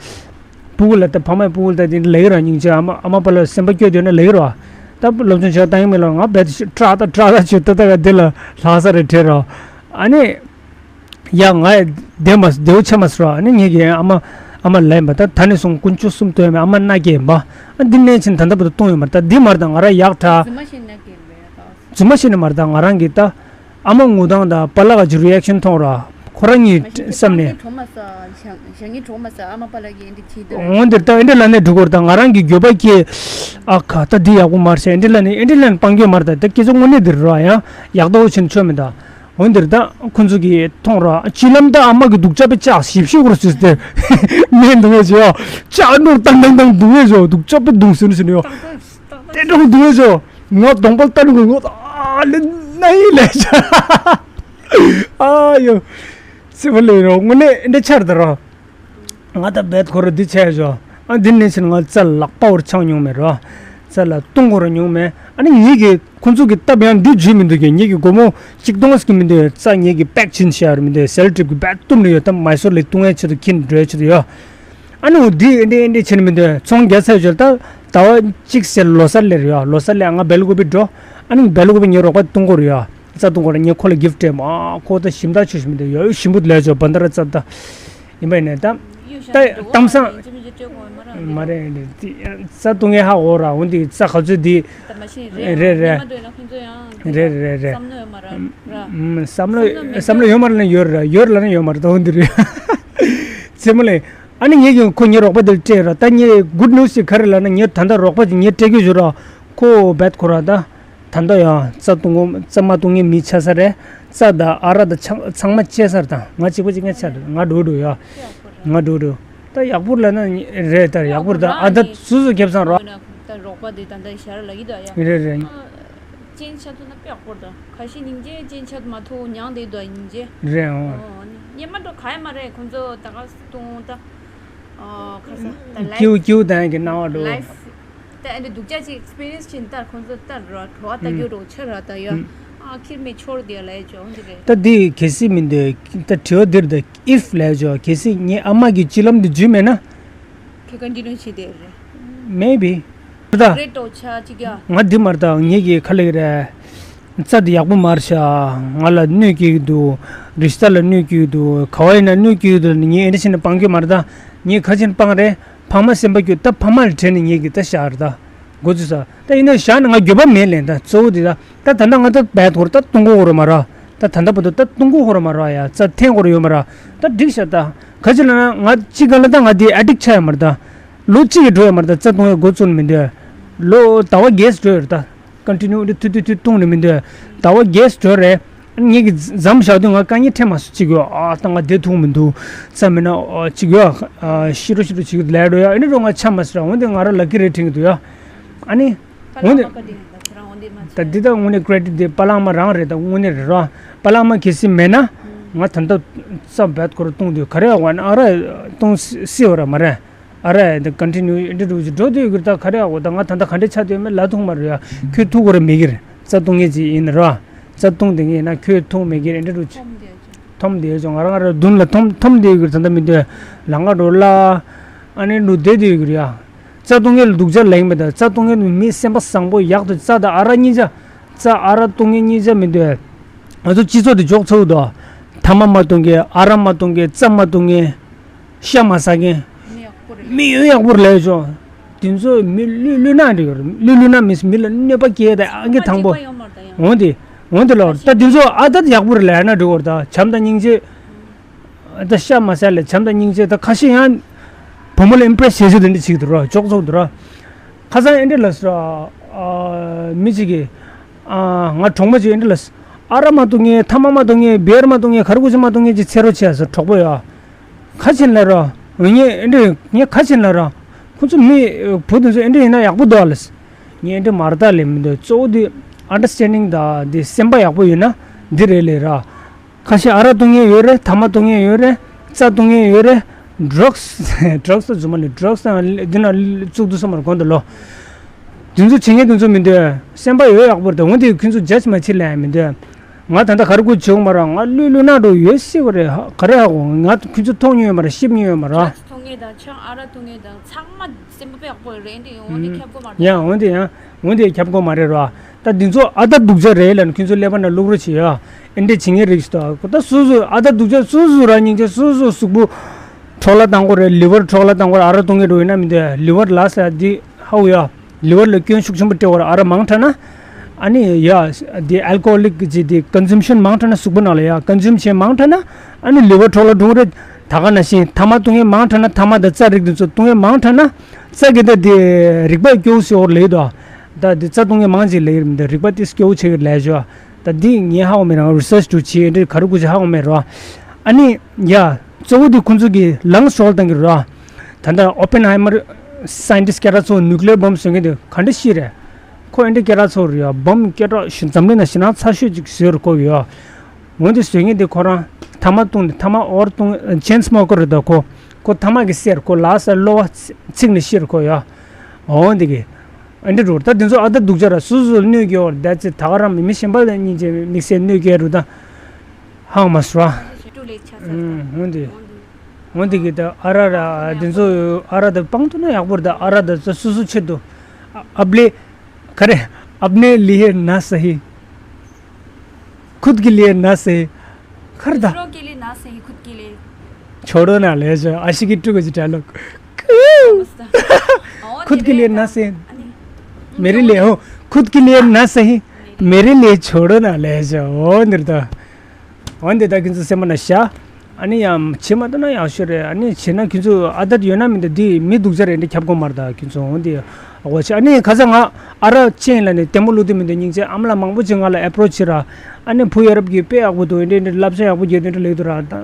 སྤུ་གུ་ལ་ད་ཕ་མས་སྤུ་གུ་ལ་ད་འདི་ལེགས་ར་སྙིང་རྗེ། ཨ་མ་ཨ་མ་པ་ལ་སེམས་པ་སྐྱོ་དོན་ན་ལེགས་ར། ད་སློབ་སྦྱོང་བྱས་ད་ཡིན་མིན་ལ་ང་རྦད་དེ་སྐྲག་ད་སྐྲག་ད་བྱོས་ད་ད་ག་འདི་ལ་ལྷག་ས་རེད་དྲན་ར། ཨ་ནི། ཡ་ང་བདེ་མ་བདེ་བོ་ཆེ་མ་སོ་ར། ཨ་ནི་ངེད་ཀྱི་ཨ་མ་ཨ་མ་ལ་ཡིན་པ་ད་ད་ནས་བཟུང་དཀོན་མཆོག་གསུམ་བཏུང་ཡ་མེད། ཨ་མ་མནའ་སྐྱེལ་ཡིན་པ། ཨ་འདི་ནས་ཕྱིན་ད་ལྟ་བར་དུ་བཏུང་ཡོད་མ་རེད། ད་འདི་མ་རེད་ད་ང་ར་ཡག་དྲག་རྫུན་མ་བཤད་ནས་མ་རེད་ད་ང་རང་གིས་ད། ཨ་མ་ངུ་སྟངས་དང་པཱ་ལགས་ཀྱི་རི་ཨེག་ཤན་མཐོང་ར། ཁོ་རང་གཉིས་བསམ་ནས། འོང་འདིར་ད་ཨེ་འདྲ་ལ་ནས་འགྲོ་གོ་ར་ད་ང་རང་གི་འགྱོད་པ་སྐྱེས། ཨ་ཁ་ད་འདི་ཡག་པོ་མ་རེད་ཟེར་ཨེ་འདྲ་ལ་ནས་ཨེ་འདྲ་ལ་ནས་སྤང་རྒྱུ་མ་རེད་ད། ད་སྐད་ཆ་དངོས་གནས་འདིར་ར་ཡང་ཡག་ཏོག་ཆེན་ཆོད་མི་ད། འོན་ཏེ་ད་ཁོ་ཚོ་གིས་མཐོང་ར། སྤྱི་ལམ་ད་ཨ་མ་གི་སྡུག་ཅག་པའི་ལྕགས་ཞིབ་ཞིབ་ཁོ་ར་སུས་ཏེ་མེད་འདུག་ངེས་བྱོས། ལྕགས་ནོར་ཏང་ཏང་ཏང་འདུག་ངེས་བྱོས། སྡུག་ཅག་པའི་གདུང་སེམས་ཟེར་ནས་ཡོ། ཏེ་འགྲོ་འདུག་ངེས་བྱོས། ང་གདོང་པ་ལྟ་ནི་ངོ་ཨ་ལེ་ན་ཡི་ལེ་ཆ་ཨ་ཡོ། སེ་བ་ལེ་རོ་དངོས་གནས་འདྲ་ཆར་ད་ར། ང་ད་བད་ཁོ་ར་འདི་ཆ་ཡ་ཞོ། ཨ་འདི་ནས་ཕྱིན་ང་རྩ་ལག་པ་བོར་ཆང་མྱོང་མེད་རོ། རྩ་ལ་བཏུང་གོ་ར་མྱོང་མེད། ཨ་ནི་ངེད་ཀྱི་ཁོ་ཚོ་གི་སྟབས་ཡང་འདི་བརྗོད་མི་འདུག་གི་ངེད་ཀྱི་སྒོར་མོ་གཅིག་སྟོང་ཟིག་མི་འདུག་རྩ་ངེད་ཀྱི་པེག་ཆིན་ཤར་མི་འདུག་སེལ་ཊིབ་ཀྱི་བད་བཏུམ་ནས་ཡོད་ད་མའི་སོར་ལས་བཏུང་ཡ་ཆེད་དུ་ཁྱིན་འགྲོ་ཡ་ཆེད་དུ་ཡོད། ཨ་ནི་འོ་འདི་ཨེ་འདྲ་ཨེ་འདྲ་ཆེ་ནི་མི་འདུག་ཚོང་རྒྱ་ཚ་ཡོད་ཆོད་ད་ཟླ་བ་གཅིག་ཟེར་ལོ་གསར་ལེར་ཡོད་ལོ་གསར་ལས་ང་བེལ་ཀོ་པི་འགྲོ། ཨ་ནི་བེལ་ཀོ་པི་ངའི་རོགས་པ་བཏུང་གོ་ར་ཡོད། རྩ་བཏུང་གོ་ར་ངས་ཁོ་ལ་གིཕ་ཊི་སྤྲད་མོ། ཨ་ཁོ་ད་ཞིམ་ཐག་ཆོད་ཞིམ་འདུག་ཡོད་ཞིམ་པོ་ལས་ཆོག་བན་ད་ར་རྩ་ད། ཡིན་པ་ཡིན་ནས་ད། ད་གཏམ་བཟང་། མ་རེད་རེད། རྩ་བཏུང་ངས་ཧ་འོ་ར་འོན་ཏེ་རྩ་ག་ཚོད་འདི། རེད་རེད། རེད་རེད་རེད། བསམ་བློ་ཡོད་མ་རེད་ན་ཁོང་ཚོ་ཡང་། རེད་རེད་རེད་རེད། བསམ་བློ་ཡོད་མ་རེད། བསམ་བློ་ཡོད་མ་རེད་ན་ཡོད་རེད་ཡོད་རེད་ལབ་ན་ཡོད་མ་རེད་ད་འོན་ཏེ་རེད། ཚེ་མོ་ལས། ཨ་ནི་ངས་ཀྱང་ཁོ་ངའི་རོགས་པ་དེར་སྤྲད་ར་ད་ངས་གུད་ནིའུ་སི་ཅིག་ག་རེ་ལབ་ན་ངས་ད་ལྟ་རོགས་པ་ཅིག་ངས་སྤྲད་རྒྱུ་བྱུང་ར། ཁོ་བད་ཁོ་ར་ད། ད་ལྟ་ཡང་རྩ་བཏུང་གོ་རྩ་མ་བཏུང་ངའི་མི་ཆ་ས་རེད། རྩ་དང་ཨ་ར་དང་ཚང་ཚང་མ་བཅད་ས་རེད་ད་ང་གཅིག་པོ་གཅིག་ངས་ཆ་རེད་ང་འགྲོ་འགྲོ་ཡ། ང་འགྲོ་འགྲོ། ད་ཡག་པོ་ལབ་ན་རེད་ད་ཡག་པོ་རེད་ད་ཨ་ད་སུ་སུ་ཁེབས་སང་རོ། ད་རོགས་པ་དེ་ད་ལྟ་ཞར་ལ་ཡིད་ད་ཡ། རེད་རེད། ཅན་ཆ་ཐུ་ན་དཔེ་ཡག་པོ་རེད་ད་ཁ་ཤས་སྙིང་རྗེ་ཅན་ཆ་མ་ཐུ་མྱང་དེ་དུ་སྙིང་རྗེ། རེད་འོ། ཉེ་མ་འགྲོ་ག་ཡ་མ་རེད་ཁོང་ཚོ་ད་ག་སྟོང་ད། ཁ་ས་ད་ལའིཕ། ཀྱིའུ་ཀྱིའུ་དང་གི་སྣང་བ་འགྲོ། ལའིཕ། ད་ཨ་འདི་སྡུག་ཅག་ཅིག་ཨེག་སི་པི་རི་ཡན་སི་བྱིན་ལྟར་ཁོང་ཚོ་ལྟར་ར་གྲོ་བ་ལྟ་རྒྱུ་རོགས་ཆེ་ར་ད་ཡ། ཨ་ཁིར་མེ་ཆོར་དེ་ལ་ཡ་ཅོ་འདི་རེད། ད་འདི་གལ་སྲིད་མི་འདུག་ད་དྲི་བ་འདིར་ད་ཨིཕ་ལ་ཡ་ཅོ་གལ་སྲིད་ངའི་ཨ་མ་གི་སྤྱི་ལམ་འདི་འཇུས་མེད་ན། ཁེ་ཀོན་ཊི་ནིའུ་བྱེད་དེ་རེད། མེ་བི། ད། རེད་ཏོ་ཆ་ཅིག་ཡ། ང་འདི་མར་ད་ངེད་ཀྱི་ཁ་ལེགས་རེད། རྩ་འདི་ཡག་པོ་མར་ཤ། ང་ལ་གནོད་སྐྱེལ་གི་འདུག་རི་ཤི་ཏ་ལ་གནོད་སྐྱེལ་གི་འདུག་ག་བ་ཡིན་ན་གནོད་སྐྱེལ་གི་འདུག་ངས་ཨེ་འདྲ་བྱས་ནས་སྤང་རྒྱུ་མ་རེད་ད། ངས་ག་བྱས་ནས་སྤང་རེད། ཕ་མ་སེམས་པ་སྐྱོ་ད་ཕ་མ་ལ་དྲན་ནས་ངེད་ཀྱི་ད་ཤར་ད། འགོ་ཚུགས་ས། ད་ཡིན་ན་བཞག་ན་ང་འགྱོད་པ་མེད་ལན། ད་གཙོ་བོ་དེ་ད་ད་ད་ལྟ་ང་ད་བད་ཁོར་ད་བཏུང་གོ་ཧོ་ར་མ་ར། ད་ད་ལྟ་བར་དུ་ད་བཏུང་གོ་ཧོ་ར་མ་ར། ཡ་རྩ་འཐེན་གོ་ར་ཡོད་མ་ར། ད་འགྲིག་ཤག་ད་ག་ཅི་ལ་ན་ང་གཅིག་ག་ལ་ད་ང་དེ་ཨ་ཌིག་ཆགས་ཡོད་མ་ར། ད་ལོ་གཅིག་གི་འགྲོ་ཡོད་མ་ར། ད་རྩ་བཏུང་ཡ་འགོ་བཙུགས་ནས་མི་འདོད། ལོ་ཟླ་བ་བརྒྱད་འགྲོ་ཡོད་ར། ད་ཀོན་ཊི་ནིའུ་འདི་ཐུ་ཐུ་ཐུ་བཏུང་ནས་མི་འདོད། ཟླ་བ་བརྒྱད་འགྲོ་རེད། ངེད་ཀྱི་འཛམ་བཞག་དུས་ང་དཀའ་ངལ་འཕྲད་མ་སོང་གཅིག་ཡོད། ཨ་ད་ང་བསྡད་ཐུབ་མི་འདུག་ས་མིན་ན་གཅིག་ཡོད། ཤི་རོ་ཤི་རོ་གཅིག་ལས་འགྲོ་ཡ་ཨེ་འདྲ་རོ་ང་ཆ་མ་སོང་ར། འོན་ཏེ་ང་ར་ལ་ཀི་རེད་དྲན་གྱི་འདུག་ཡ། ཨ་ནི་འོན་ཏེ་ད་འདི་ད་དངོས་གནས་ཀི་རེ་ཌིཊ་དེ་པ་ལགས་མ་རང་རེད། ད་དངོས་གནས་རེད་ར། པ་ལགས་མ་གལ་སྲིད་མེད་ན་ང་ད་ལྟ་རྩ་བད་ཁོ་ར་བཏུང་དུས་ག་རེ་ཡོད་ན་ཨ་ར་བཏུང་སྲིད་བ་ར་མ་རེད། ཨ་ར་འདི་ཀོན་ཊི་ནིའུ་འདི་འགྲོ་འགྲོ་དུས་ཀྱི་ད་ག་རེ་ཡོད་ད། ང་ད་ལྟ་ག་འདྲ་ཆགས་དུས་མེད་ལ་ཐུག་མ་རེད་ཡ། ཁྱོད་ཐུག་གོ་ར་མི་གིར་རྩ་བཏུང་ངེས་ཅིག་ཡིན་ར། རྩ་བཏུང་དེ་ངེས་ན་ཁྱོད་ཐུག་མི་གིར་འདི་འགྲོ་ཐོམ་དེ་ཡོད་ང་རང་ར་མདུན་ལ་ཐོམ་ཐོམ་དེ་ཡོད་གི་ད་ལྟ་མི་འདོད་ལང་ཀ་འགྲོ་ལ། ཨ་ནི་འགྲོ་བསྡད་དེ་ཡོད་གི་ར་ཡ། རྩ་བཏུང་ངེས་ལ་སྡུག་ཅག་ལེགས་མེད་ད། རྩ་བཏུང་ངེས་ནི་མི་སེམས་པ་བཟང་པོ་ཡག་ཏུ་རྩ་དང་ཨ་ར་གཉིས་ཆ། རྩ་ཨ་ར་བཏུང་ངེས་གཉིས་ཆ་མི་འདོད། ང་ཚོ་སྤྱི་ཚོགས་དེ་འཇོག་ཚར་དོ། ཐ་མག་མ་བཏུང་ངེས་ཨ་ར་མ་བཏུང་ངེས་རྩ་མ་བཏུང་ངེས། ཤ་མ་ཟ་མཁན། མི་ཡོད་ཡག་པོ་རེད་ལས་ཆོག་དེ་ཚོ་མི་བླུན་བླུན་ནག་འདྲ་ཡོད་རེད། བླུན་བླུན་ནག་མི་མི་ལ་གནོད་པ་སྐྱེལ་ད་ཨང་ཀི་དང་པོ། འོན་ཏེ་འོན་ཏེ་ལོ་ད་དེ་ཚོ་ཨ་ད་ཡག་པོ་རེད་ལས་ན་འགྲིག་གོ་རེད། ད་བྱམས་དང་སྙིང་རྗེ། ད་ཤ་མ་ཟ་ལས་བྱམས་དང་སྙིང་རྗེ་ད་ཁ་ཤས་ཡང་བུ་མོ་ལ་ཨིམ་པི་རེ་སི་བྱེད་ཚུལ་དེ་འདྲ་བྱེད་ཀྱི་འདུག་ར། ཅོག་ཙོག་འདུག་ར། ཁ་སང་ཨེ་འདྲ་ལ་ཟེར་ར། མི་གཅིག་གིས་ང་གྲོགས་མོ་གཅིག་ཨེ་འདྲ་ལ་ཟེར། ཨ་ར་མ་བཏུང་ངེས་ཐ་མག་མ་བཏུང་ངེས་བི་ཡར་མ་བཏུང་ངེས་ག་རེ་གོ་ཅི་མ་བཏུང་ངེས་ཀྱི་ཚེ་རོ་ཆེ་ཟེར་གྲོགས་པོ་ཡོད། ཁ་ཆེན་ལ་ར། ངས་ཨེ་འདྲ་ངས་ཁ་ཆེན་ལ་ར། ཁོ་ཚོ་མི་བུ་དེ་ཚོ་ཨེ་འདྲ་ཡིན་ན་ཡག་པོ་འདུག་ཨ་ལ་ཟེར། ངས་ཨེ་འདྲ་མ་ར་ད་ལས་མི་འདུག་གཙོ་བོ་དེ་ཨན་ཌར་སི་ཊེན་ཌིང་དང་དེ་སེམས་པ་ཡག་པོ་ཡོད་ན་འདི་རེད་ལས་ར། ཁ་ཤས་ཨ་རག་བཏུང་མཁན་ཡོད་རེད། ཐ་མག་བཏུང་མཁན་ཡོད་རེད། རྩ་བཏུང་མཁན་ཡོད་རེད། ཌྲག་སི་ཌྲག་སི་ད་རྫུན་མ་ལས་ཌྲག་སི་དང་འདི་ན་བཙུགས་འདུག་བསམ་པར་གོ་འདུག་ལོ། དེ་ཚོ་བྱེད་མཁན་དེ་ཚོ་མི་འདུག་སེམས་པ་ཡོད་ཡག་པོ་རེད། འོན་ཏེ་ཁྱོད་ཚོ་ཇཇ་མ་བྱེད་ལབ་ཡ་མི་འདུག་ང་ད་ལྟ་ག་རེ་དགོས་བྱེད་འོང་མ་རེད། ང་བླུན་བླུན་ནག་འགྲོ་ཡོད་སྲིད་པ་རེད། ག་རེ་ཧ་གོ་ང་ཁྱོད་ཚོ་མཐོང་མྱོང་ཡོད་མ་རེད། ཤེས་མྱོང་ཡོད་མ་རེད། ཌྲག་སི་བཏུང་མཁན་དང་ཆང་ཨ་རག་བཏུང་མཁན་དང་ཚང་མ་སེམས་པ་དཔེ་ཡག་པོ་རེད། འདི་འོན་ཏེ་ཁྱབ་དགོས་མ་རེད། ཡང་འོན་ཏེ་ཡང་འོན་ཏེ་ཁྱབ་དགོས་མ་རེད་ར། ད་འདི་ཚོ་ཨ་ད་སྡུག་ཅག་རེད་ལབ་ནས་ཁྱོད་ཚོ་ཀླད་པ་ནང་བླུག་རོགས་བྱེད་ཡ། ཨེ་འདྲས་བྱེད་མཁན་རིགས་ཤིག་འདུག་ད་སོ་སོ་ཨ་ད་སྡུག་ཅག་སོ་སོ་རང་སྙིང་རྗེ་སོ་སོ་གཟུགས་པོ་འཕྲོ་བརླག་བཏང་དགོས་རེད། ལི་ཝར་འཕྲོ་བརླག་བཏང་དགོས་རེད། ཨ་རག་བཏུང་མཁན་འགྲོ་ཡིན་ན་མི་འདུག་ལི་ཝར་ལ་ས་འདི་ཧ་གོ་ཡ། ལི་ཝར་ལ་སྐྱོན་ཤུགས་ཆེན་པོ་སྤྲད་དགོས་རེད། ཨ་རག་མང་དྲགས་ན། ཨ་ནི་ཡ། འདི་ཨལ་ཀོ་ཧོ་ལིག་གི་འདི་ཀོན་སུམ་ཤན་མང་དྲགས་ན་གཟུགས་པོ་ནང་ལ་ཡ་ཀོན་སུམ་བྱས་མང་དྲགས་ན། ཨ་ནི་ལི་ཝར་འཕྲོ་བརླག་འགྲོ་གི་རེད། ད་ག་ནང་བཞིན་ཐ་མག་བཏུང་མཁན་མང་དྲགས་ན་ཐ་མག་དང་རྩ་རིགས་འདི་ཚོ་བཏུང་མཁན་མང་དྲགས་ན། རྩ་གི་ད་འདི་རིག་པ་སྐྱོ་བོ་ཟེར་བ་ལས་དོ། ད་འདི་རྩ་བཏུང་མཁན་མང་ཅིག་ལས་ཀྱི་རེད་མི་འདུག་རིག་པ་ཏིས་སྐྱོ་བོ་ཆགས་ཀྱི་རེད་ལས་ཞོ། ད་འདི་ངས་ཧ་གོ་མེད་རང་རི་སར་ཆི་འདྲ་བྱས་འདྲ་ག་རེ་དགོས་ཀྱི་ཧ་གོ་མེད་རོ། ཨ་ནི་ཡ། གཙོ་བོ་འདི་ཁོང་ཚོ་གི་ལངས་ཤོར་བཏང་གི་རོ། ད་ལྟ་ཨོ་པེན་ཧའི་མར་སའེན་ཊིསི་སྐད་གྲགས་ཚོ་ནིའུ་ཀི་ལི་ཡར་བོམ་བཟོ་མཁན་དེ་ག་འདྲ་ཤི་རེད། ཁོ་ཨེ་འདྲ་སྐད་གྲགས་ཚོ་རེད་ཡ། བོམ་སྐད་གྲགས་ཞིག་འཛམ་གླིང་ན་ཞེ་དྲག་ཚ་ཤོས་ཅིག་བཟོས་རེད་ཁོ་ཡོད། འོན་ཏེ་བཟོ་མཁན་དེ་ཁོ་རང་ཐ་མག་བཏུང་ནས་ཐ་མག་འོར་བཏུང་ཆེན་སི་མོ་ཀར་རེད་ད་ཁོ། ཁོ་ཐ་མག་གི་སེར་ཁོ་ལ་ས་གློ་བ་ཚིག་ནས་ཤི་རེད་ཁོ་ཡ། འོན་ཏེ་གི་ཨེ་འདྲ་རུ་ད་དེ་ཚོ་ཨ་ད་སྡུག་ཅག་ར་སུ་སུ་གནོད་སྐྱེལ་བར་ད་ཚེ་ད་ག་རང་མི་མི་གཞན་པ་ལ་སྙིང་རྗེ་དམིགས་བསལ་གནོད་སྐྱེལ་རུ་ད་ཧང་མ་སུ་ར། འོན་ཏེ་འོན་ཏེ་གི་ད་ཨ་ར་ར་དེ་ཚོ་ཨ་ར་ད་སྤང་ཐུབ་ན་ཡག་པོ་རེད། ད་ཨ་ར་ད་ཚོ་སུ་སུ་ཆེད་དུ་ཨ་ཨབ་ལེ་ག་རེ་ཨབ་ནེ་ལི་ཧེ་ན་ས་ཧི། खुद के लिए ना सही। खरदा। दूसरों के लिए ना सही, खुद के लिए। छोड़ो ना ले जाओ। आशिकी टू को डायलॉग। खुद के लिए ना सही। मेरे लिए हो। खुद के लिए ना सही। मेरे लिए छोड़ो ना ले जाओ। निर्दा। वंदे दा किंतु से मना शा। ཨ་ནི་ཡང་བྱེད་མ་ཐུབ་ན་ཡག་ཤོས་རེད། ཨ་ནི་བྱེད་ན་ཁྱོད་ཚོ་ཨ་ད་ཡོད་ན་མི་འདུག་འདི་མི་སྡུག་ཅག་རེད། འདི་ཁྱབ་གོ་མ་རེད། ད་ཁྱོད་ཚོ་འོ་འདི་ཨ་གོ་ཆ་ཨ་ནི་ཁ་སང་ང་ཨ་རག་ཅན་ལ་ནི་ལྟད་མོ་བླུག་དུས་མི་འདུག་སྙིང་རྗེ་ཨ་མ་ལགས་མང་པོ་ཅིག་ང་ལ་ཨེ་པྲོ་ཆི་ར། ཨ་ནི་བུ་ཡ་རབས་ཀྱི་དཔེ་ཡག་པོ་འདུག་འདི་འདི་བསླབ་བྱ་ཡག་པོ་རྒྱག་འདི་འདྲ་ལེགས་འདུག་ར། ད་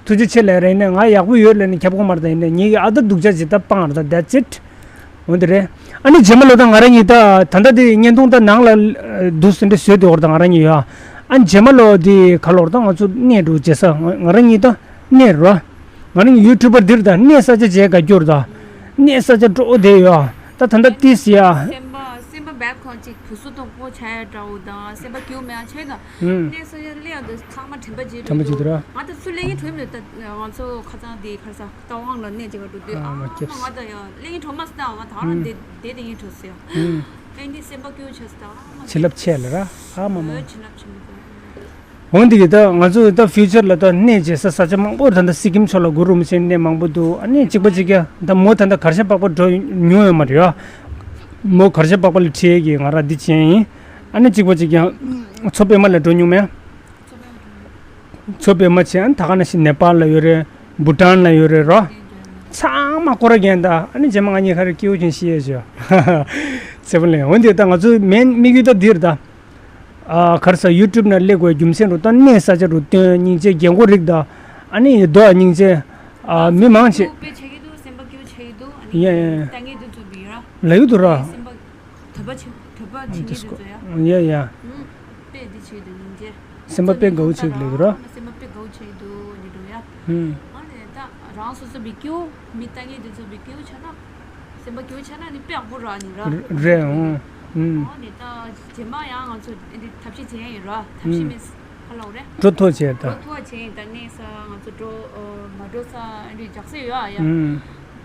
ཐུགས་རྗེ་ཆེ་ལབ་རེད། ནས་ང་ཡག་པོ་ཡོད་ལ་ནི་ཁྱབ་གོ་མ་རེད། ད་ཡིན་ནས་ངེད་ཀྱི་ཨ་ད་སྡུག་ཅག་ཅིག་ད་སྤང་ར། ད་that's it། འོ་འདི་རེད། ཨ་ནི་རྗེས་མ་ལོ་ད་ང་རང་གཉིས་ད་ད་ལྟ་དེ་བརྙན་ཐུང་ད་ནང་ལ་འདུག་སེ་འདྲ་བཟོས་དེ་འོར་ད་ང་རང་གཉིས་ཡོད། ཨ་ནི་རྗེས་མ་ལོ་དེ་ག་ལོར་ད་ང་ཚོ་གནས་འགྲོ་བྱེད་ས་ང་རང་གཉིས་ད་གནས་རོ། ང་རང་གཉིས་ཡུ་ཊུབ་པར་འདིར་ད་གནས་ས་ཆ་བྱས་ག་སྐྱོར་ད། གནས་ས་ཆ་འགྲོ་དེ་ཡོད། ད་ད་ལྟ་ཏིས་ཡ། སེམས་པ་སེམས་པ་བད་ཁོ་ཅིག་བུ་སུ་དང་པོ་ཆ་ཡ་འདྲ་བོ་དང་སེམས་པ་སྐྱོ་མེད་ཆེ་ན། ཨུམ། གནས་ས་ཆ་ལས་ཡ་འདི་ཚང་མ་དྲན་པ་བརྗེད་དྲན་པ་བརྗེད་འདུག་ར། ང་ད་སུ་ལས་ཡིན་དྲན་མེད་ད་ང་ཚོ་ཁ་ཚང་དེ་ཁར་ས། ད་དབང་ལ་གནས་ཅིག་ག་འགྲོ་དུས་ཨ་ཨ་མ་མ་སྐྱབས། ང་ད་ཡང་གླེང་གྲོ་མ་སྟ་བ་ད་རང་ཨུམ། དེ་དེ་དེ་ཡིན་གྲོ་སེ་ཡང་ཨུམ། ཨེ་འདི་སེམས་པ་སྐྱོ་ཆ་སྟ་བ་བྱིན་རླབས་ཆེ་ལ་ར་ཨ་མ་མ། བྱིན་རླབས་ཆེན་པོ། འོན་ཏེ་གི་ད་ང་ཚོ་ད་ཕིའུ་ཅར་ལ་ད་གནས་བྱེད་ས་ས་ཆ་མང་པོ་ད་ད་སི་ཀིམ་ཕྱོགས་ལ་གུ་རུ་རིན་པོ་ཆེ་གནས་མང་པོ་འདུག་ཨ་ནི་གཅིག་པ་གཅིག་ཀྱང་ད་མོ་ད་ད་གར་ཞ་པག་པ་འགྲོ་མྱོང་ཡོད་མ་རེད་ཡ། མོ་གར་ཞ་པག་པ་ལ་ཁྲིད་ཀྱི་ང་རང་འདི་བྱས་ཡིན། ཨ་ནི་གཅིག་པ་གཅིག་ཀྱང་། མཚོ་པདྨ་ལ་འགྲོ་མྱོང་མེད། མཚོ་པདྨ་བྱས་ཨ་ནི་ད་ག་ནང་བཞིན་ནེ་པཱལ་ལ་ཡོད་རེད། བྷུ་ཊཱན་ལ་ཡོད་རེད་རོ། ཚང་མ་སྐོར་ར་རྒྱན་ད་ཨ་ནི་རྗེས་མ་ང་གཉིས་ཁ་རེ་སྐྱིད་པོ་ཅན་ཤི་ཡས་བྱོས། ཚེ་བ་ལེན་འོན་ཏེ་ད་ང་ཚོའི་མེན་དམིགས་ཡུལ་ད་འདིར་ད། ཨ་གར་ས་ཡུ་ཊུབ་ན་སླེབས་དགོས་རྒྱུ་མཚན་རུ་ད་གནས་ས་ཆ་རུ་སྟོན་སྙིང་རྗེ་རྒན་གོག་རིགས་ད། ཨ་ནི་རྡོ་སྙིང་རྗེ། ཨ་མི་མང་ཆེ། དཔེ་ཆ་གི་འདུག་སེམས་པ་སྐྱིད་པོ་ཆགས་ཀྱི་འདུག་ཨ་ནི་ཡ་ཡ་ཡ། ལྟ་ངན་དུ་ཚུགས་པའི་ཡོད་ར། ལ་ཡུ་དུ་ར། སེམས་པ་དོད་པ་ཆེ་དོད་པ་ཆེ་ངེས་དུ་ཚོ་ཡ། ཡ་ཡ། ཨུམ། དཔེ་འདི་ཆེ་དུ་སྙིང་རྗེ། སེམས་པ་དཔེ་དགའ་བོ་ཆེ་གི་ལ་ཡུ་དུ་ར། སེམས་པ་དཔེ་དགའ་བོ་ཆེ་འདུག་ནི་འགྲོ་ཡ། ཧུམ། ཨ་ནི་ད་རང་སོ་སོ་བི་ཀྱུ་མི་ལྟ་ངན་དུ་ཚོ་བི་ཀྱུ་ཆ་ན། སེམས་པ་སྐྱོ་ཆ་ན་ནི་དཔེ་ཡག་པོ་རག་ནི་ར། རེད་ཨང་། ཨང་། ཨོ་ནི་ད་རྗེས་མ་ཡང་ང་ཚོ་འདི་ཐབས་ཤེས་བྱས་ཡིན་ར། ཐབས་ཤེས་མེད་ཧ་ལོ་རེད། འགྲོ་ཐུབ་བྱས་ད། འགྲོ་ཐུབ་བྱས་ད་གནས་ས་ང་ཚོ་འགྲོ་མ་འགྲོ་ས་འདི་འཇག་སེ་ཡོད་ཨ་ཡ།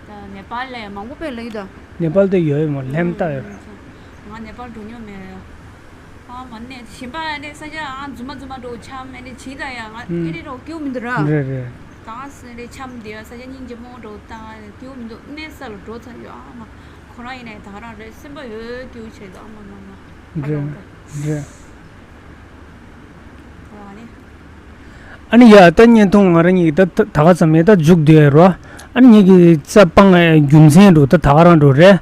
ད་ནེ་པཱལ་ལ་ཡང་མང་པོ་དཔེ་ལ་ཡོད་ད། ནེ་པཱལ་དེ་ཡོད་ཡོད་མོ་ལྷམ་བཏགས་ཡོད། ང་ནེ་པཱལ་འགྲོ་མྱོང་མེད། ཨ་མ་ནས་ཞིམ་པ་ནས་ས་ཆ་ཨ་རྫུན་མ་རྫུན་མ་འགྲོ་འཆམ་ཨ་ནས་བྱིས་ད་ཡ་ང་ཨ་ནས་རོ་སྐྱོ་མི་འདུག་ར། རེད་རེད། ད་ས་ནས་འཆམ་དེ་ཡ་ས་ཆ་སྙིང་རྗེ་མོ་འགྲོ་ད་སྐྱོ་མི་འདུག་གནས་ས་ལ་འགྲོ་ཚར་ཡོད་ཨ་མ་ཁོ་རང་ཡིན་ནས་ད་རང་རེད་སེམས་པ་ཡོད་སྐྱོ་བྱས་ད་ཨ་མ་མ་མ་ཨ་རེད་རོ་རེད། ཨ་ནི་ཡ་ད་བརྙན་ཐུང་ང་རང་གཉིས་ཀྱི་ད་ད་ག་ཙམ་མེད་ད་མཇུག་བསྡུ་ཡ་རོ། ཨ་ནི་ངེད་ཀྱི་རྩ་སྤང་རྒྱུ་མཚན་འགྲོ་ད་ད་ག་རང་འགྲོ་རེད།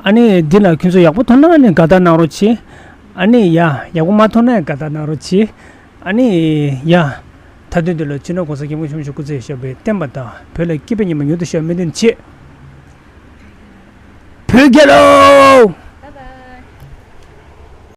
ཨ་ནི་འདི་ལ་ཁྱོད་ཚོ་ཡག་པོ་མཐོང་ན་ཨ་ནི་དགའ་རྟགས་གནང་རོགས་གྱིས། ཨ་ནི་ཡ་ཡག་པོ་མ་མཐོང་ན་ཡང་དགའ་རྟགས་གནང་རོགས་གྱིས། ཨ་ནི་ཡ། མཐའ་དོན་འདི་ལ་སྤྱི་ནོར་༸གོང་ས་༸སྐྱབས་མགོན་ཆེན་པོ་མཆོག་སྐུ་ཚེ་ཞབས་པད་བརྟན་པ་དང་བོད་ལ་སྐྱིད་པ་ཉི་མ་མྱུར་དུ་ཤར་བའི་སྨོན་འདུན་བྱེད། བོད་རྒྱལ་ལོ།